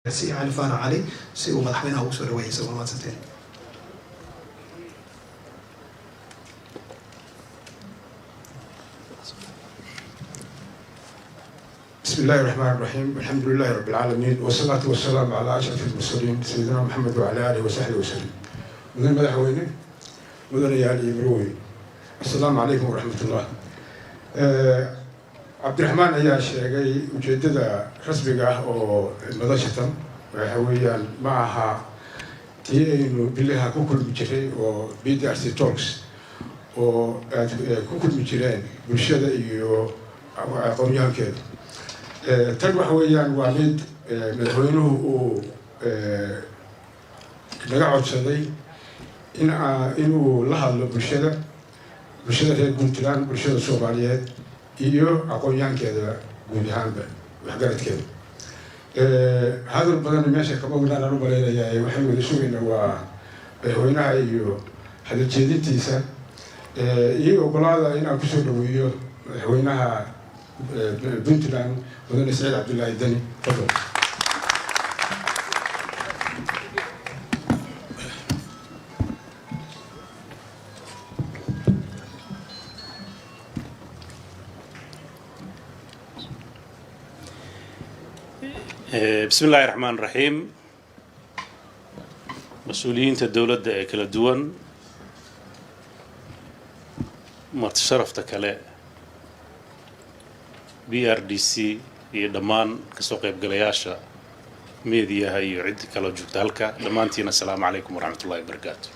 Xirsi Cali Faarax Cali si uu madaxweynaha ugu soo dhaweeyay isagoo mahadsanteen. بسم الله الرحمن الرحيم، الحمد لله رب العالمين، والصلاة والسلام على أشرف المرسلين سيدنا محمد وعلى آله وصحبه وسلم. مدن مدحوينه، مدن yaal iyo, السلام عليكم ورحمة الله. Cabdiraxmaan ayaa sheegay ujeeddada rasmiga ah oo madashatan. Waxa weeyaan, ma aha tii aynu bilaha ku kulmi jiray oo BDRC Talks oo aad ku kulmi jireen bulshada iyo aqoon-yahankeeda. Tan waxa weeyaan waa mid madaxweynuhu uu naga codsaday in inuu la hadlo bulshada reer Puntland, bulshada Soomaaliyeed iyo aqoon-yahankeeda guud ahaanba, waxgaradkeeda. Hadal badan meesha kama wadaan aan u malaynayaa. Waxaynu wada sugaynaa waa madaxweynaha iyo hadaljeedintiisa iyo ogolaada inaan kusoo dhaweeyo madaxweynaha Puntland, mudane Saciid Cabdullaahi Deni. Fadal. Bismi illaahi raxmaan raxiim. Mas-uuliyiinta dowladda ee kala duwan, marti sharafta kale, BRDC iyo dhammaan kasoo qaybgalayaasha meediyaha iyo ciddi kaloo joogta halka, dhammaantiina asalaamu calaykum waraxmat ullahi wabarakaatu.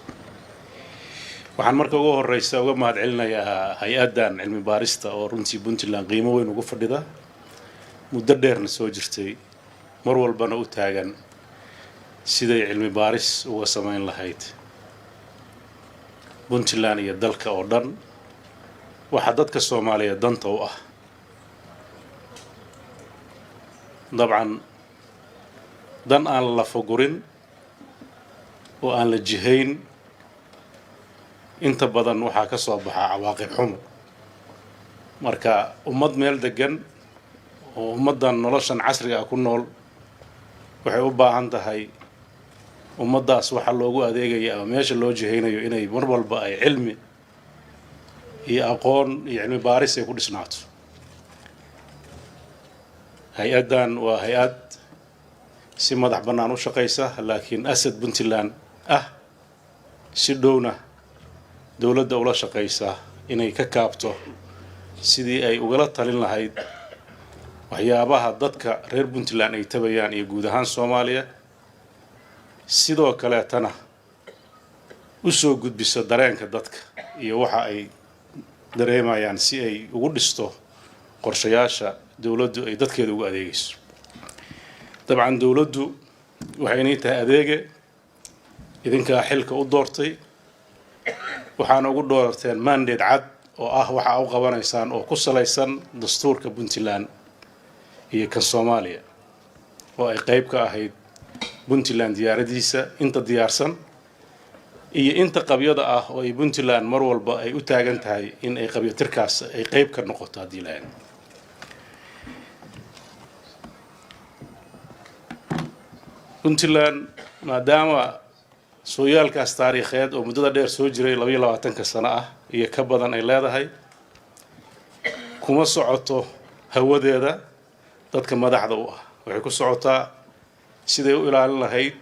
Waxaan marka ugu horeysa uga mahad celinayaa hay-addan cilmi baarista oo runtii Puntland qiimo weyn ugu fadhida, muddo dheerna soo jirtay, mar walbana u taagan siday cilmi baaris uga samayn lahayd Puntland iyo dalka oo dhan, waxaa dadka Soomaaliyeed danta u ah. Dabcan, dan aan la fagurin oo aan la jihayn inta badan waxaa ka soo baxaa cawaaqib xumo. Marka ummad meel degan oo ummaddan noloshan casriga ah ku nool waxay u baahan tahay ummaddaas waxa loogu adeegaya ama meesha loo jihaynayo inay mar walba ay cilmi iyo aqoon iyo cilmi baaris ay ku dhisnaato. Hay-addan waa hay-ad si madax bannaan u shaqaysa, laakiin asad Puntland ah, si dhowna dowladda ula shaqaysa inay ka kaabto sidii ay ugala talin lahayd waxyaabaha dadka reer Puntland ay tabayaan iyo guud ahaan Soomaaliya, sidoo kaleetana u soo gudbiso dareenka dadka iyo waxa ay dareemayaan, si ay ugu dhisto qorshayaasha dowladdu ay dadkeeda ugu adeegayso. Dabcan, dowladdu waxaynay tahay adeege. Idinkaa xilka u doortay, waxaana ugu doorteen mandate cad oo ah waxaa u qabanaysaan oo ku salaysan dastuurka Puntland iyo kan Soomaaliya, oo ay qayb ka ahayd Puntland diyaaradiisa inta diyaarsan iyo inta qabyada ah, oo ay Puntland mar walba ay u taagan tahay in ay qabyatirkaas ay qayb ka noqoto haddii lahayd. Puntland, maadaama sooyaalkaas taariikheed oo muddada dheer soo jiray, 22-ka sano ah iyo ka badan, ay leedahay, kuma socoto hawadeeda. Dadka madaxda u ah waxay ku socotaa siday u ilaalin lahayd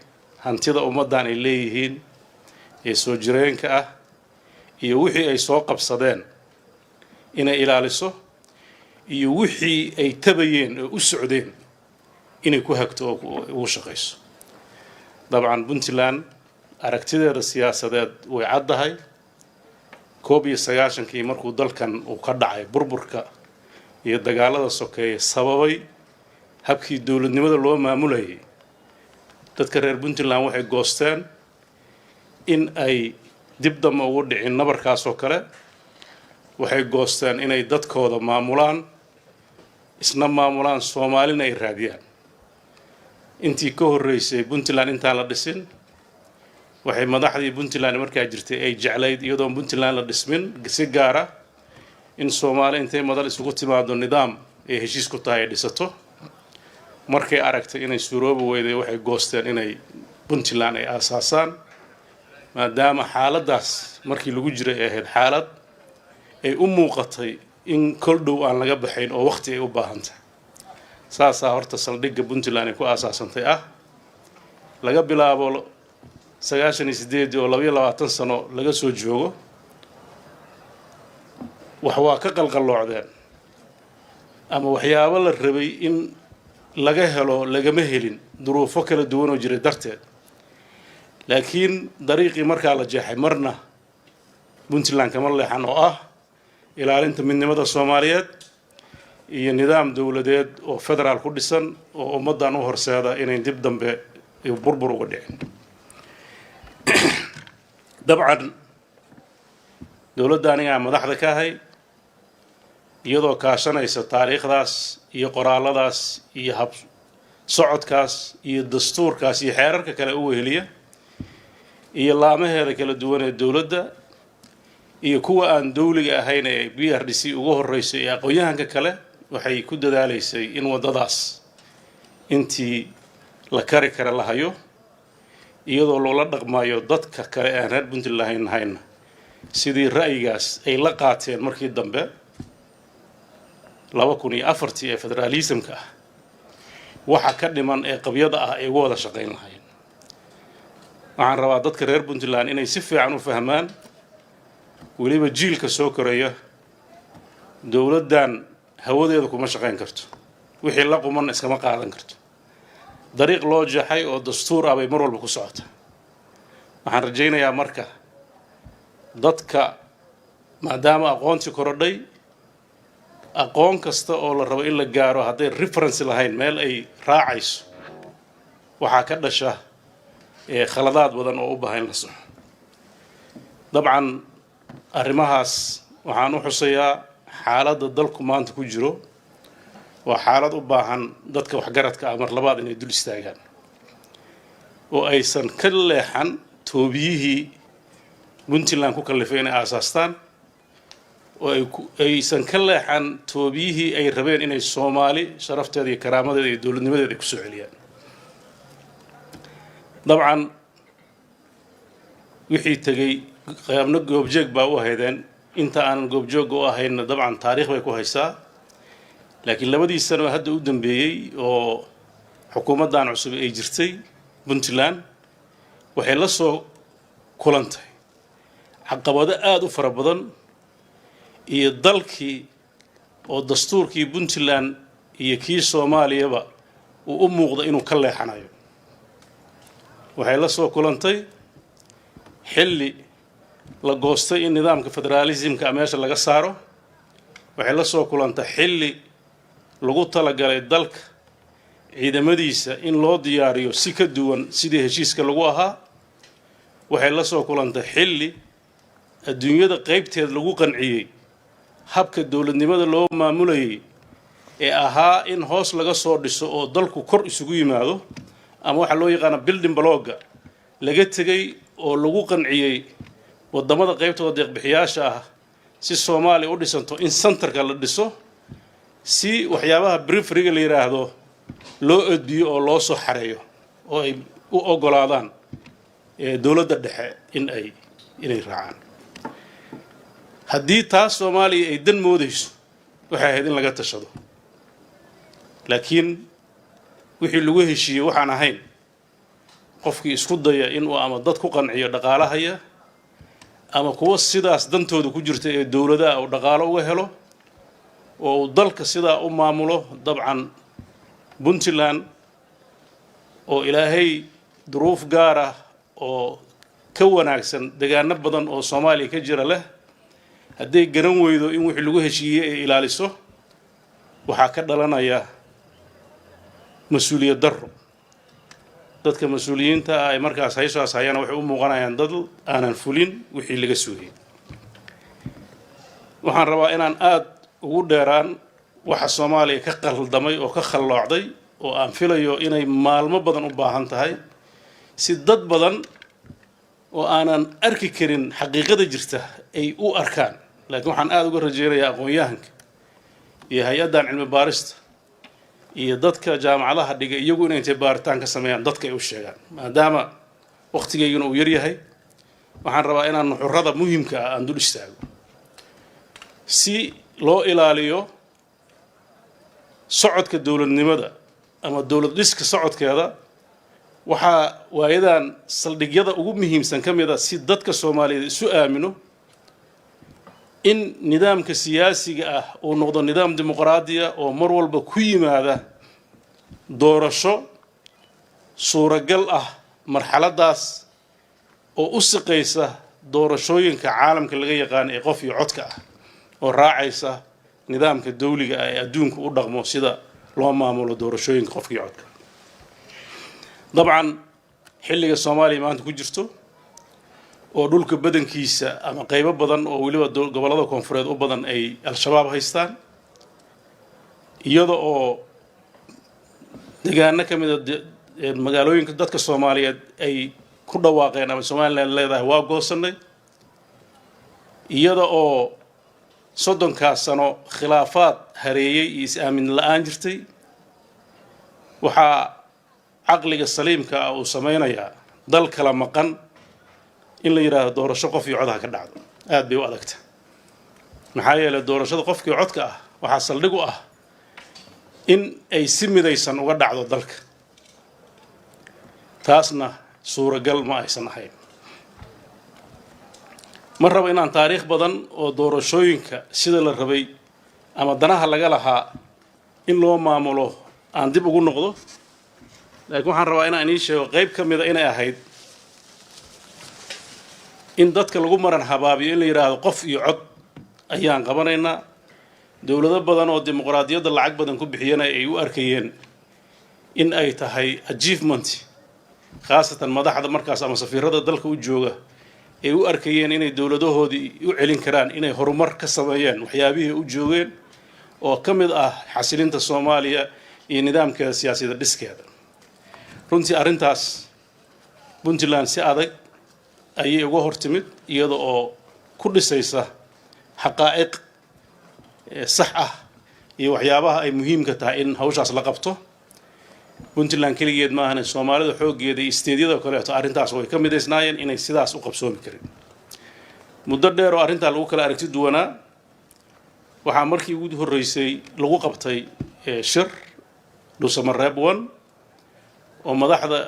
hantida ummaddan ay leeyihiin ee soo jireenka ah iyo wixii ay soo qabsadeen inay ilaaliso, iyo wixii ay tabayeen oo u socdeen inay ku hagto oo ugu shaqayso. Dabcan, Puntland aragtideeda siyaasadeed way caddahay. 91-kii markuu dalkan uu ka dhacay burburka iyo dagaalada sokeeye sababay habkii dowladnimada loo maamulayay, dadka reer Puntland waxay goosteen in ay dib damba ugu dhicin nabarkaas oo kale. Waxay goosteen inay dadkooda maamulaan, isna maamulaan, Soomaalina ay raadiyaan. Intii ka horreysay Puntland intaan la dhisin, waxay madaxdii Puntland markaa jirtay ay jeclayd, iyadoon Puntland la dhismin si gaara, in Soomaali intay madal isugu timaado nidaam ay heshiis ku tahay ay dhisato. Markay aragtay inay suuroobi weyday, waxay goosteen inay Puntland ay aasaasaan, maadaama xaaladdaas markii lagu jiray ay ahayd xaalad ay u muuqatay in kol dhow aan laga baxayn oo waqti ay u baahan tahay. Saasaa horta saldhigga Puntland ay ku aasaasantay ah. Laga bilaabo 98-dii oo 22 sano laga soo joogo, wax waa ka qalqalloocdeen ama waxyaabo la rabay in laga helo lagama helin, duruufo kala duwan oo jiray darteed. Laakiin dariiqii markaa la jeexay marna Puntland kama leexan, oo ah ilaalinta midnimada Soomaaliyeed iyo nidaam dowladeed oo federaal ku dhisan oo ummaddan u horseeda inay dib dambe burbur uga dhicin. Dabcan dowladda anigaa madaxda ka ahay, iyadoo kaashanaysa taariikhdaas iyo qoraalladaas iyo hab socodkaas iyo dastuurkaas iyo xeerarka kale u weheliya iyo laamaheeda kala duwan ee dowladda iyo kuwa aan dowliga ahayn ee PRDC ugu horreysay ee aqoon-yahanka kale, waxay ku dadaalaysay in waddadaas intii la kari kara la hayo, iyadoo loola dhaqmayo dadka kale aan reer Puntland lahayn nahayna sidii ra'yigaas ay la qaateen markii dambe 2004-tii ee federaalismka ah, waxa ka dhiman ee qabyada ah ay uga wada shaqayn lahayn. Waxaan rabaa dadka reer Puntland inay si fiican u fahmaan, weliba jiilka soo koraya: dowladdan hawadeeda kuma shaqayn karto, wixii la qumanna iskama qaadan karto. Dariiq loo jeexay oo dastuur ah bay mar walba ku socota. Waxaan rajaynayaa marka dadka, maadaama aqoontii korodhay, aqoon kasta oo la rabo in la gaaro hadday reference lahayn, meel ay raacayso, waxaa ka dhasha khaladaad badan oo u baahan in la soxo. Dabcan arrimahaas waxaan u xusayaa xaaladda dalku maanta ku jiro waa xaalad u baahan dadka waxgaradka ah mar labaad inay dul istaagaan oo aysan ka leexan toobiyihii Puntland ku kallifay inay aasaastaan, oo ay aysan ka leexan toobiyihii ay rabeen inay Soomaali sharafteeda iyo karaamadeeda iyo dowladnimadeeda ay kusoo celiyaan. Dabcan wixii tegey qaybna goobjoog baa u ahaydeen, inta aanan goobjoogga u ahaynna dabcan taariikh bay ku haysaa. Laakiin labadii sano hadda u dambeeyey oo xukuumaddan cusub ay jirtay, Puntland waxay la soo kulantay caqabado aada u fara badan iyo dalkii oo dastuurkii Puntland iyo kii Soomaaliyaba uu u muuqda inuu ka leexanayo. Waxay la soo kulantay xilli la goostay in nidaamka federaalismka meesha laga saaro. Waxay la soo kulantay xilli lagu talagalay dalka ciidamadiisa in loo diyaariyo si ka duwan sidii heshiiska lagu ahaa. Waxay la soo kulantay xilli adduunyada qaybteed lagu qanciyey habka dowladnimada loo maamulayay ee ahaa in hoos laga soo dhiso oo dalku kor isugu yimaado, ama waxaa loo yaqaana building block-ga, laga tegey oo lagu qanciyey waddamada qaybtooda deeqbixiyaasha ah si Soomaaliya u dhisanto in center-ka la dhiso, si waxyaabaha periphery-ga la yidhaahdo loo edbiyo oo loo soo xareeyo oo ay u oggolaadaan dowladda dhexe in ay inay raacaan. Haddii taas Soomaaliya ay dan moodayso, waxay ahayd in laga tashado. Laakiin wixii lagu heshiiyey waxaan ahayn, qofkii isku daya inuu ama dad ku qanciyo dhaqaalahaya ama kuwa sidaas dantooda ku jirta ee dowladaha uu dhaqaalo uga helo oo uu dalka sidaa u maamulo, dabcan Puntland oo Ilaahay duruuf gaar ah oo ka wanaagsan degaano badan oo Soomaaliya ka jira leh, hadday garan weydo in wixii lagu heshiiyey ay ilaaliso, waxaa ka dhalanaya mas-uuliyad darro. Dadka mas-uuliyiinta ah ay markaas hayshaas hayana waxay u muuqanayaan dad aanan fulin wixii laga sugayay. Waxaan rabaa inaan aada ugu dheeraan waxa Soomaaliya ka qaldamay oo ka khalloocday, oo aan filayo inay maalmo badan u baahan tahay si dad badan oo aanan arki karin xaqiiqada jirta ay u arkaan. Laakiin waxaan aada uga rajeynayaa aqoon-yahanka iyo hay-addan cilmi baarista. Iyo dadka jaamacadaha dhigay iyagu inay intay baaritaan ka sameeyaan dadka ay u sheegaan. Maadaama waqtigayguna uu yaryahay, waxaan rabaa inaan nuxurada muhimka ah aan dul istaago si loo ilaaliyo socodka dowladnimada ama dowlad dhiska socodkeeda. Waxaa waayadan saldhigyada ugu muhiimsan ka mid a si dadka Soomaaliyeed isu aamino in nidaamka siyaasiga ah uu noqdo nidaam dimuqraadiya oo mar walba ku yimaada doorasho suuragal ah, marxaladaas oo u siqaysa doorashooyinka caalamka laga yaqaan ee qof iyo codka ah, oo raacaysa nidaamka dawliga ah ee adduunka u dhaqmo sida loo maamulo doorashooyinka qofka iyo codka. Dabcan, xilliga Soomaaliya maanta ku jirto oo dhulka badankiisa ama qaybo badan oo weliba gobollada koonfureed u badan ay Al-Shabaab haystaan, iyada oo deegaano ka mida magaalooyinka dadka Soomaaliyeed ay ku dhawaaqeen ama Somaliland leedahay waa goosanay, iyada oo 30kaas sano khilaafaad hareeyey iyo is-aamin la-aan jirtay, waxaa caqliga saliimka ah uu sameynayaa dal kala maqan in la yidhaahdo doorasho qof iyo cod ha ka dhacdo aad bay u adagta. Maxaa yeelay, doorashada qofkii codka ah waxaa saldhig u ah in ay si midaysan uga dhacdo dalka. Taasna suuragal ma aysan ahayn. Ma rabo inaan taariikh badan oo doorashooyinka sida la rabay ama danaha laga lahaa in loo maamulo aan dib ugu noqdo, laakiin waxaan rabaa inaan idiin sheego qayb ka mida inay ahayd in dadka lagu maran habaabiyo in la yidhaahdo qof iyo cod ayaan qabanaynaa. Dowlado badan oo dimuqraadiyadda lacag badan ku bixiyana ay u arkayeen in ay tahay achievement, khaasatan madaxda markaas ama safiirada dalka u jooga ay u arkayeen inay dowladahoodii u celin karaan inay horumar ka sameeyeen waxyaabihii u joogeen oo ka mid ah xasilinta Soomaaliya iyo nidaamkeeda siyaasadda dhiskeeda. Runtii arrintaas Puntland si adag ayay uga hortimid, iyada oo ku dhisaysa xaqaa'iq sax ah iyo waxyaabaha ay muhiimka tahay in hawshaas la qabto. Puntland keligeed maahane, Soomaalida xooggeeda iyo state-yada kaleeto arrintaas way ka midaysnaayeen inay sidaas u qabsoomi karin. Muddo dheer oo arrintaa lagu kala aragti duwanaa, waxaa markii ugu horreysay lagu qabtay shir Dhuusamareeb 1 oo madaxda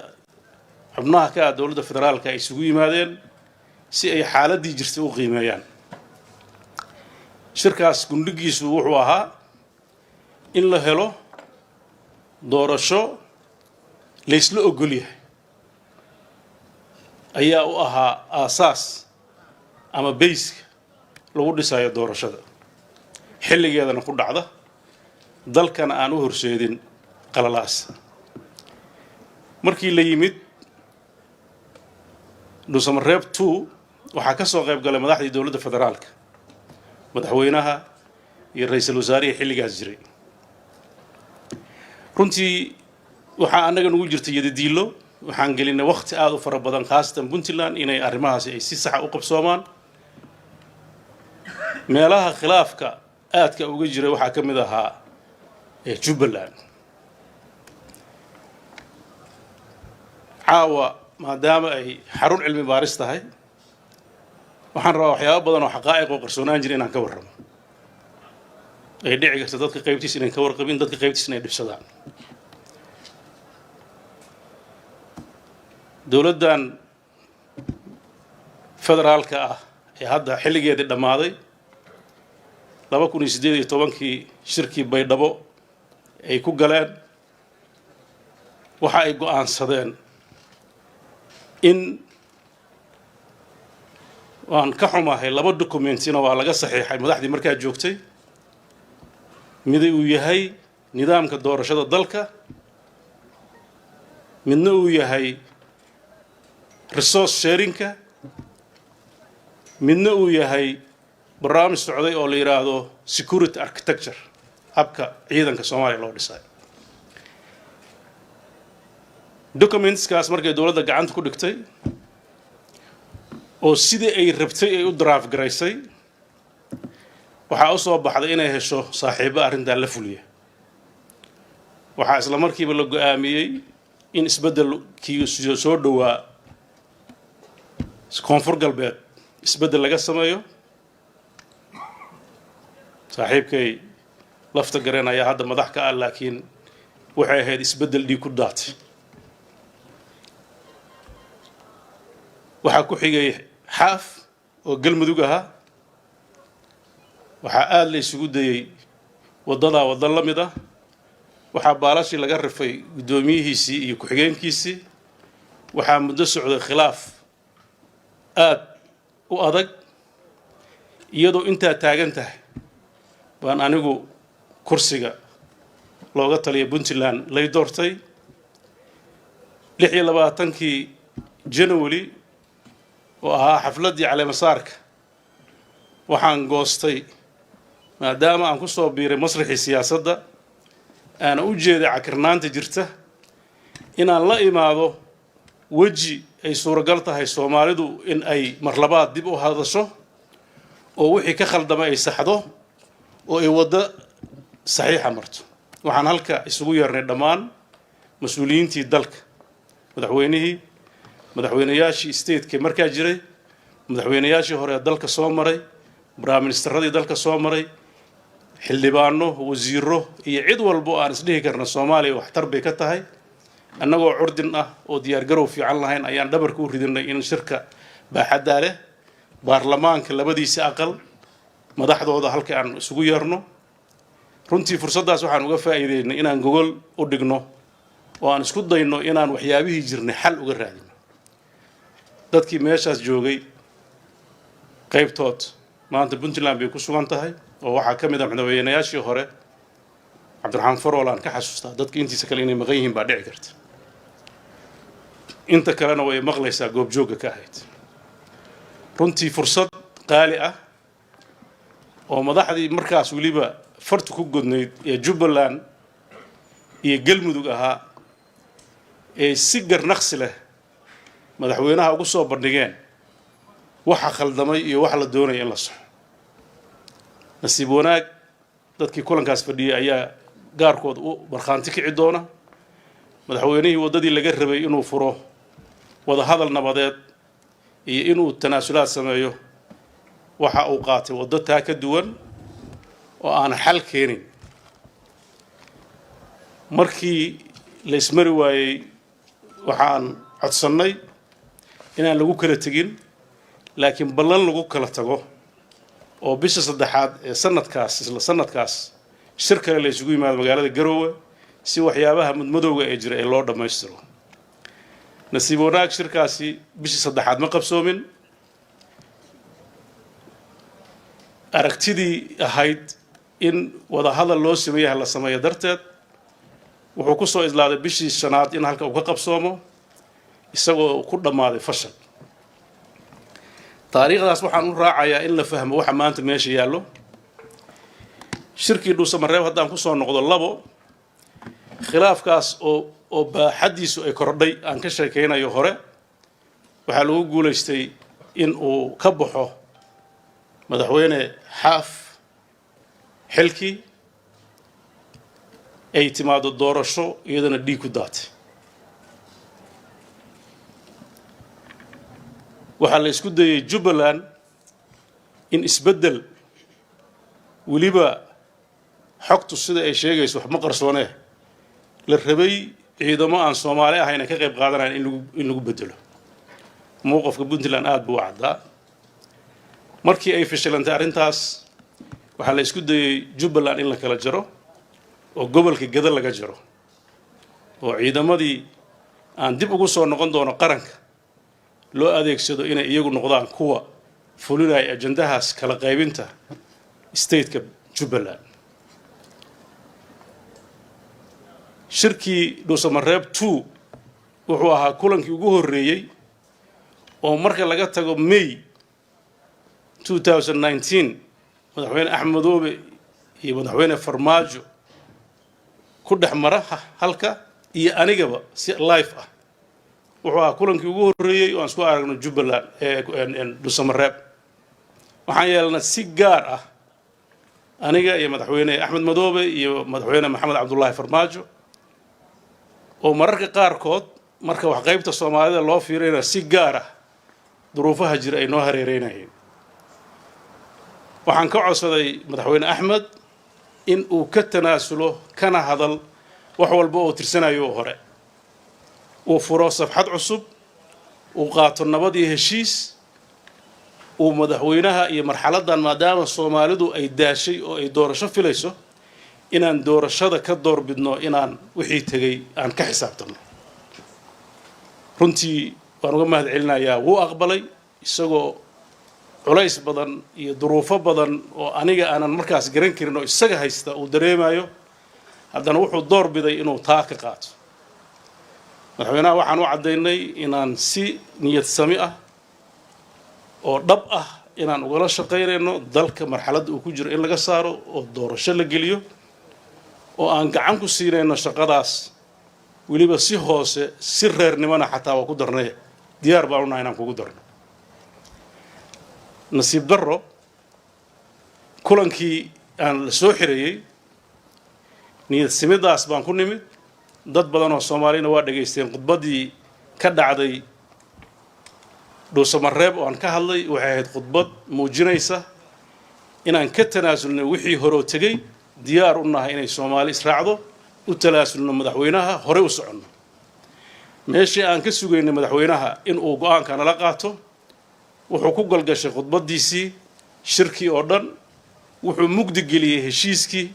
xubnaha ka ah dowladda federaalka ay isugu yimaadeen si ay xaaladdii jirtay u qiimeeyaan. Shirkaas gundhigiisu wuxuu ahaa in la helo doorasho laysla ogol yahay ayaa u ahaa aasaas ama base-ka lagu dhisayo doorashada, xilligeedana ku dhacda, dalkana aan u horseedin qalalaas. Markii la yimid Dhuusamareeb 2, waxaa ka soo qayb galay madaxdii dowladda federaalka, madaxweynaha iyo ra-iisul wasaarihii xilligaas jiray. Runtii waxaa annaga nugu jirtay yadadiilo. Waxaan gelinay waqti aada u fara badan, khaasatan Puntland, inay arrimahaasi ay si saxa u qabsoomaan. Meelaha khilaafka aadka uga jiray waxaa ka mid ahaa Jubbaland. Caawa, maadaama ay xarun cilmi baaris tahay, waxaan rabaa waxyaaba badan oo xaqaa'iq oo qarsoonaan jira inaan ka warramo, ay dhici karta dadka qaybtiis inay ka warqabin, dadka qaybtiis inay dhibsadaan. Dowladdan federaalka ah ee hadda xilligeedii dhammaaday, 2018-kii shirkii Baydhabo ay ku galeen, waxa ay go'aansadeen in, waan ka xumahay, laba document-ina waa laga saxiixay madaxdii markaa joogtay. Mid uu yahay nidaamka doorashada dalka, midna uu yahay resource sharing-ka, midna uu yahay barnaamij socday oo la yidhaahdo security architecture, habka ciidanka Soomaaliya loo dhisay. Documents-kaas markay dowladda gacanta ku dhigtay oo sidii ay rabtay ay u draft garaysay, waxaa u soo baxday inay hesho saaxiibo arrintaa la fuliya. Waxaa isla markiiba la go-aamiyey in isbeddelkii soo dhowaa Koonfur Galbeed isbeddel laga sameeyo. Saaxiibkay Lafta Gareen ayaa hadda madax ka ah, laakiin waxay ahayd isbeddel dhiig ku daatay. Waxaa ku xigay Xaaf oo Galmudug ahaa. Waxaa aada la isugu dayey waddadaa waddo la mid ah. Waxaa baalashii laga rifay guddoomiyihiisii iyo ku-xigeenkiisii. Waxaa muddo socday khilaaf aada u adag. Iyadoo intaa taagan tahay baan anigu kursiga looga taliya Puntland lay doortay 26-kii January oo ahaa xafladdii caleemasaarka. Waxaan goostay, maadaama aan ku soo biiray masraxii siyaasadda, aana u jeeday cakirnaanta jirta, inaan la imaado weji ay suuragal tahay Soomaalidu in ay marlabaad dib u hadasho oo wixii ka khaldamay ay saxdo oo ay waddo saxiixa marto. Waxaan halka isugu yeernay dhammaan mas-uuliyiintii dalka: madaxweynihii, madaxweynayaashii stateka markaa jiray, madaxweynayaashii hore ee dalka soo maray, prime ministerradii dalka soo maray, xildhibaano, wasiiro iyo cid walbo aan isdhihi karna Soomaaliya waxtar bay ka tahay. Annagoo curdin ah oo diyaargarow fiican lahayn ayaan dhabarka u ridinay in shirka baaxaddaa leh baarlamaanka labadiisa aqal madaxdooda halka aan isugu yeerno. Runtii fursaddaas waxaan uga faa'iideynay inaan gogol u dhigno oo aan isku dayno inaan waxyaabihii jirnay xal uga raadino. Dadkii meeshaas joogay qaybtood maanta Puntland bay ku sugan tahay, oo waxaa ka mid ah madaxweynayaashii hore Cabdiraxmaan Farool aan ka xasuustaa. Dadka intiisa kale inay maqan yihiin baa dhici karta, inta kalena way maqlaysaa goobjoogga ka ahayd. Runtii fursad qaali ah oo madaxdii markaas weliba fartu ku godnayd ee Jubbaland iyo Galmudug ahaa ee si garnaqsi leh madaxweynaha ugu soo bandhigeen waxa khaldamay iyo waxa la doonaya in la soxo. Nasiib wanaag, dadkii kulankaas fadhiyey ayaa gaarkood u markhaanti kici doona. Madaxweynihii waddadii laga rabay inuu furo wadahadal nabadeed iyo inuu tanaasulaad sameeyo waxa uu qaatay waddo taa ka duwan oo aan xal keenin. Markii la ismari waayey, waxaan codsannay inaan lagu kala tegin, laakiin ballan lagu kala tago oo bisha saddexaad ee sanadkaas, isla sanadkaas, shir kale la isugu yimaado magaalada Garoowe si waxyaabaha mudmadowga ee jira ee loo dhammaystiro. Nasiib wanaag, shirkaasi bishii saddexaad ma qabsoomin. Aragtidii ahayd in wadahadal loo sameeyaha la sameeyo darteed, wuxuu ku soo idlaaday bishii shanaad in halka uu ka qabsoomo, isagoo ku dhammaaday fashal. Taariikhdaas waxaan u raacayaa in la fahmo waxa maanta meesha yaallo. Shirkii Dhuusamareeb haddaan kusoo noqdo, labo khilaafkaas oo baaxaddiisu ay kordhay aan ka sheekaynayo hore, waxaa lagu guulaystay in uu ka baxo Madaxweyne Xaaf xilkii, ay timaado doorasho iyadana dhiig ku daatay. Waxaa la isku dayey Jubbaland in isbeddel, weliba xogtu sida ay sheegayso wax ma qarsoonee, la rabay ciidamo aan Soomaali ahayn ay ka qayb qaadanayan in lagu bedelo. Mowqafka Puntland aada buu u caddaa. Markii ay fashilantay arrintaas, waxaa la isku dayey Jubbaland in la kala jaro oo gobolka Gada laga jaro oo ciidamadii aan dib ugu soo noqon doono qaranka loo adeegsado inay iyagu noqdaan kuwa fulinaya ajandahaas kala qaybinta stateka Jubbaland. Shirkii Dhuusamareeb 2 wuxuu ahaa kulankii ugu horreeyey oo marka laga tago May 2019 Madaxweyne Axmed Madoobe iyo Madaxweyne Farmaajo ku dhex mara halka iyo anigaba si live ah. Wuxuu ahaa kulankii ugu horreeyey oo aan isku aragno Jubbaland Dhuusamareeb. Waxaan yeelnay si gaar ah aniga iyo Madaxweyne Axmed Madoobe iyo Madaxweyne Maxamed Cabdullaahi Farmaajo. Oo mararka qaarkood marka wax qaybta Soomaalida loo fiirayna si gaar ah duruufaha jira ay noo hareereynayeen. Waxaan ka codsaday Madaxweyne Axmed in uu ka tanaasulo kana hadal wax walba oo tirsanayo oo hore, uu furo safxad cusub, uu qaato nabad iyo heshiis, uu madaxweynaha iyo marxaladdan, maadaama Soomaalidu ay daashay oo ay doorasho filayso, inaan doorashada ka doorbidno inaan wixii tegey aan ka xisaabtanno. Runtii waan uga mahad celinayaa, wuu aqbalay isagoo culays badan iyo duruufo badan oo aniga aanan markaas garan karin oo isaga haysta uu dareemayo. Haddana wuxuu door biday inuu taa ka qaato. Madaxweynaha waxaan u caddaynay inaan si niyad sami ah oo dhab ah inaan ugala shaqaynayno dalka marxaladda uu ku jiro in laga saaro oo doorasho la geliyo, oo aan gacan ku siinayno shaqadaas, weliba si hoose, si reernimona xataa waa ku darnay, diyaar baan unahay inaan kugu darno. Nasiib darro, kulankii aan la soo xireeyey niyad simidaas baan ku nimid. Dad badan oo Soomaalina waa dhegaysteen khudbaddii ka dhacday Dhuusamareeb oo aan ka hadlay. Waxay ahayd khudbad muujinaysa inaan ka tanaasulnay wixii horoo tegey, diyaar u nahay inay Soomaali israacdo, u talaasulno madaxweynaha, horey u soconno. Meeshii aan ka sugaynay madaxweynaha in uu go-aanka nala qaato, wuxuu ku galgashay khudbaddiisii shirkii oo dhan, wuxuu mugdi geliyey heshiiskii,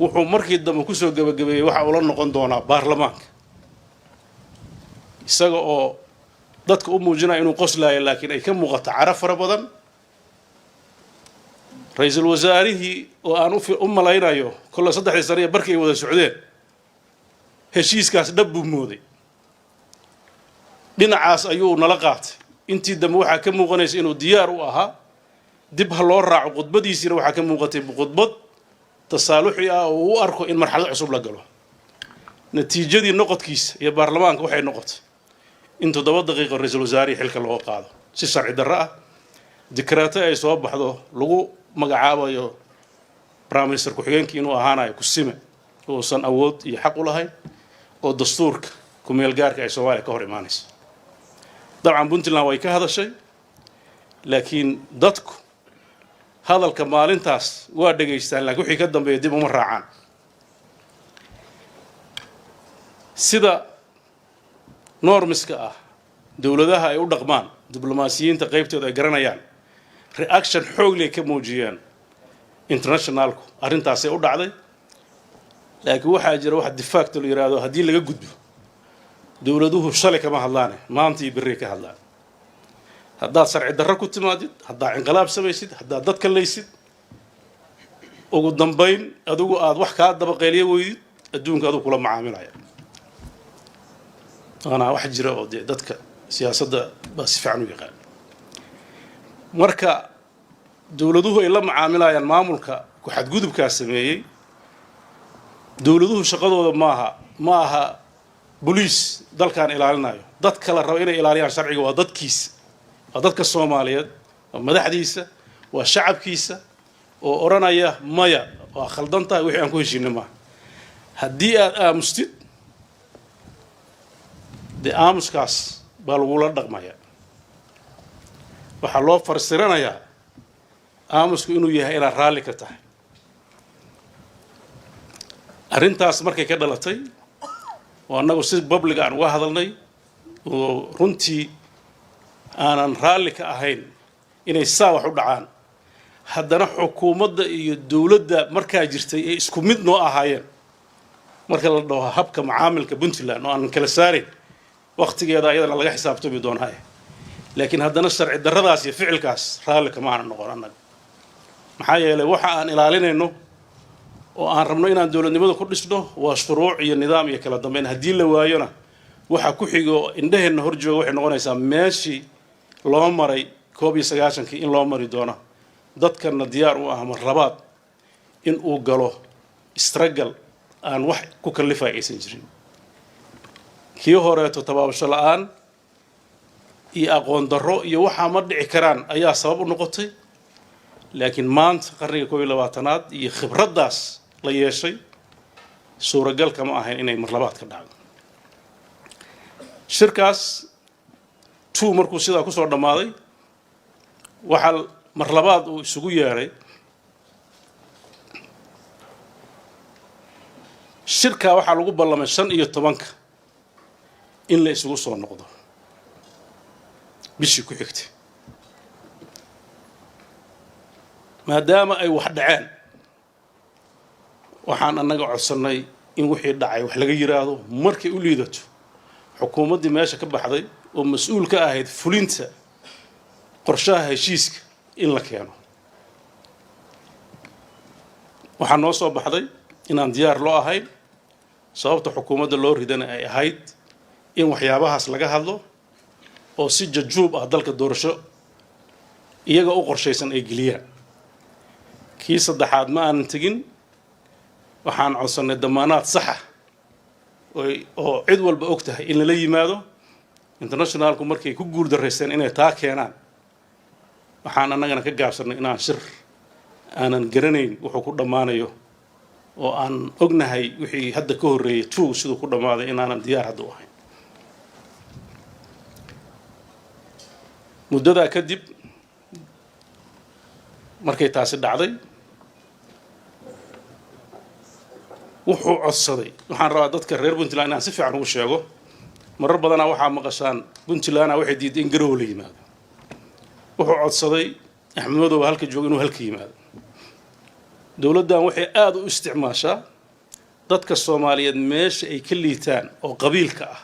wuxuu markii dambe kusoo gebagabeeyey waxa uu la noqon doonaa baarlamaanka, isaga oo dadka u muujinaya inuu qoslaayo, laakiin ay ka muuqato caro fara badan. Ra-iisul wasaarihii oo aan u malaynayo kolle 3dii sane iyo barkii ay wada socdeen heshiiskaas dhab buu mooday, dhinacaas ayuu nala qaatay. Intii dambe waxaa ka muuqanaysa inuu diyaar u ahaa dib ha loo raaco. Khudbadiisiina waxaa ka muuqatay khudbad tasaaluxi ah oo u arko in marxalad cusub la galo. Natiijadii noqodkiisa iyo baarlamaanka waxay noqotay in 7 daqiiqo ra-iisul wasaarihii xilka looga qaado si sharci darro ah, dikraato ay soo baxdo lagu magacaabayo prime minister ku-xigeenkii inuu ahaanayo kusime uusan awood iyo xaq u lahayn, oo dastuurka kumeel gaarka ay Soomaaliya ka hor imaanayso. Dabcan Puntland way ka hadashay, laakiin dadku hadalka maalintaas waa dhegaystaan, lakiin wixii ka dambeeya dib uma raacaan. Sida normiska ah dowladaha ay u dhaqmaan, diblomaasiyiinta qaybtooda ay garanayaan, reaction xoogley ka muujiyeen internationalku arrintaasay u dhacday. Laakiin waxaa jira wax de facto la yidhaahdo, haddii laga gudbo dowladuhu shalay kama hadlaane, maanta iyo berrey ka hadlaan. Haddaad sharci darro ku timaadid, haddaad inqilaab samaysid, haddaad dadka laysid, ugu dambayn adigu aada wax kaa dabaqeeliyo weydid, adduunka adigu kula macaamilaya. Waana wax jira oo dee dadka siyaasadda baa si fiican u yaqaan. Marka dowladuhu ay la macaamilayaan maamulka ku xadgudubkaa sameeyey, dowladuhu shaqadooda maaha, ma aha boliis dalkan ilaalinayo. Dadka la rabo inay ilaaliyaan sharciga waa dadkiisa, waa dadka Soomaaliyeed, waa madaxdiisa, waa shacabkiisa oo odhanaya maya, waa khaldan tahay, wixii aan ku heshiinay maaha. Haddii aada aamustid, dee aamuskaas baa lagula dhaqmaya. Waxaa loo farsiranayaa aamusku inuu yahay inaad raalli ka tahay arrintaas. Markay ka dhalatay oo annagu si public aan uga hadalnay oo runtii aanan raalli ka ahayn inay saa wax u dhacaan, haddana xukuumadda iyo dowladda markaa jirtay ay isku mid noo ahaayeen marka la dhaho habka macaamilka Puntland oo aanan kala saarin, waktigeeda ayadana laga xisaabtami doonaa, laakiin haddana sharci darradaas iyo ficilkaas raalli kama aanan noqon annaga. Maxaa yeelay, waxa aan ilaalinayno oo aan rabno inaan dowladnimada ku dhisno waa shuruuc iyo nidaam iyo kala dambeyn. Haddii la waayona, waxa ku xigo indhaheenna hor jooga waxay noqonaysaa meeshii loo maray 91-kii in loo mari doono. Dadkanna diyaar u ah mar labaad in uu galo struggle aan wax ku kallifaya aysan jirin. Kii horeeto tabaabasho la-aan iyo aqoon darro iyo waxaa ma dhici karaan ayaa sabab u noqotay, laakiin maanta qarniga 21-aad iyo khibraddaas la yeeshay suuragal kama ahayn inay mar labaad ka dhacdo. Shirkaas two markuu sidaa kusoo dhammaaday, waxaa mar labaad uu isugu yeedhay shirkaa. Waxaa lagu ballamay 15-ka in la isugu soo noqdo bishii ku xigtay, maadaama ay wax dhaceen. Waxaan annaga codsannay in wixii dhacay wax laga yiraahdo. Markay u liidato xukuumaddii meesha ka baxday oo mas-uul ka ahayd fulinta qorshaha heshiiska in la keeno. Waxaa noo soo baxday inaan diyaar loo ahayn, sababta xukuumadda loo ridana ay ahayd in waxyaabahaas laga hadlo oo si jajuub ah dalka doorasho iyaga u qorshaysan ay geliyaan. Kii saddexaad ma aanan tegin. Waxaan codsannay damaanaad saxa oo cid walba og tahay in lala yimaado. Internationalku markay ku guul daraysteen inay taa keenaan, waxaan annagana ka gaabsannay inaan shir aanan garanayn wuxuu ku dhammaanayo oo aan ognahay wixii hadda ka horreeyay two siduu ku dhammaaday inaanan diyaar hadda u ahayn. Muddadaa kadib, markay taasi dhacday, wuxuu codsaday. Waxaan rabaa dadka reer Puntland inaan si fiican ugu sheego. Marar badanaa waxaa maqashaan Puntlandna waxay diiday in Garowe la yimaado. Wuxuu codsaday Axmed Madoobe halka jooga inuu halka yimaado. Dowladdan waxay aada u isticmaashaa dadka Soomaaliyeed meesha ay ka liitaan oo qabiilka ah,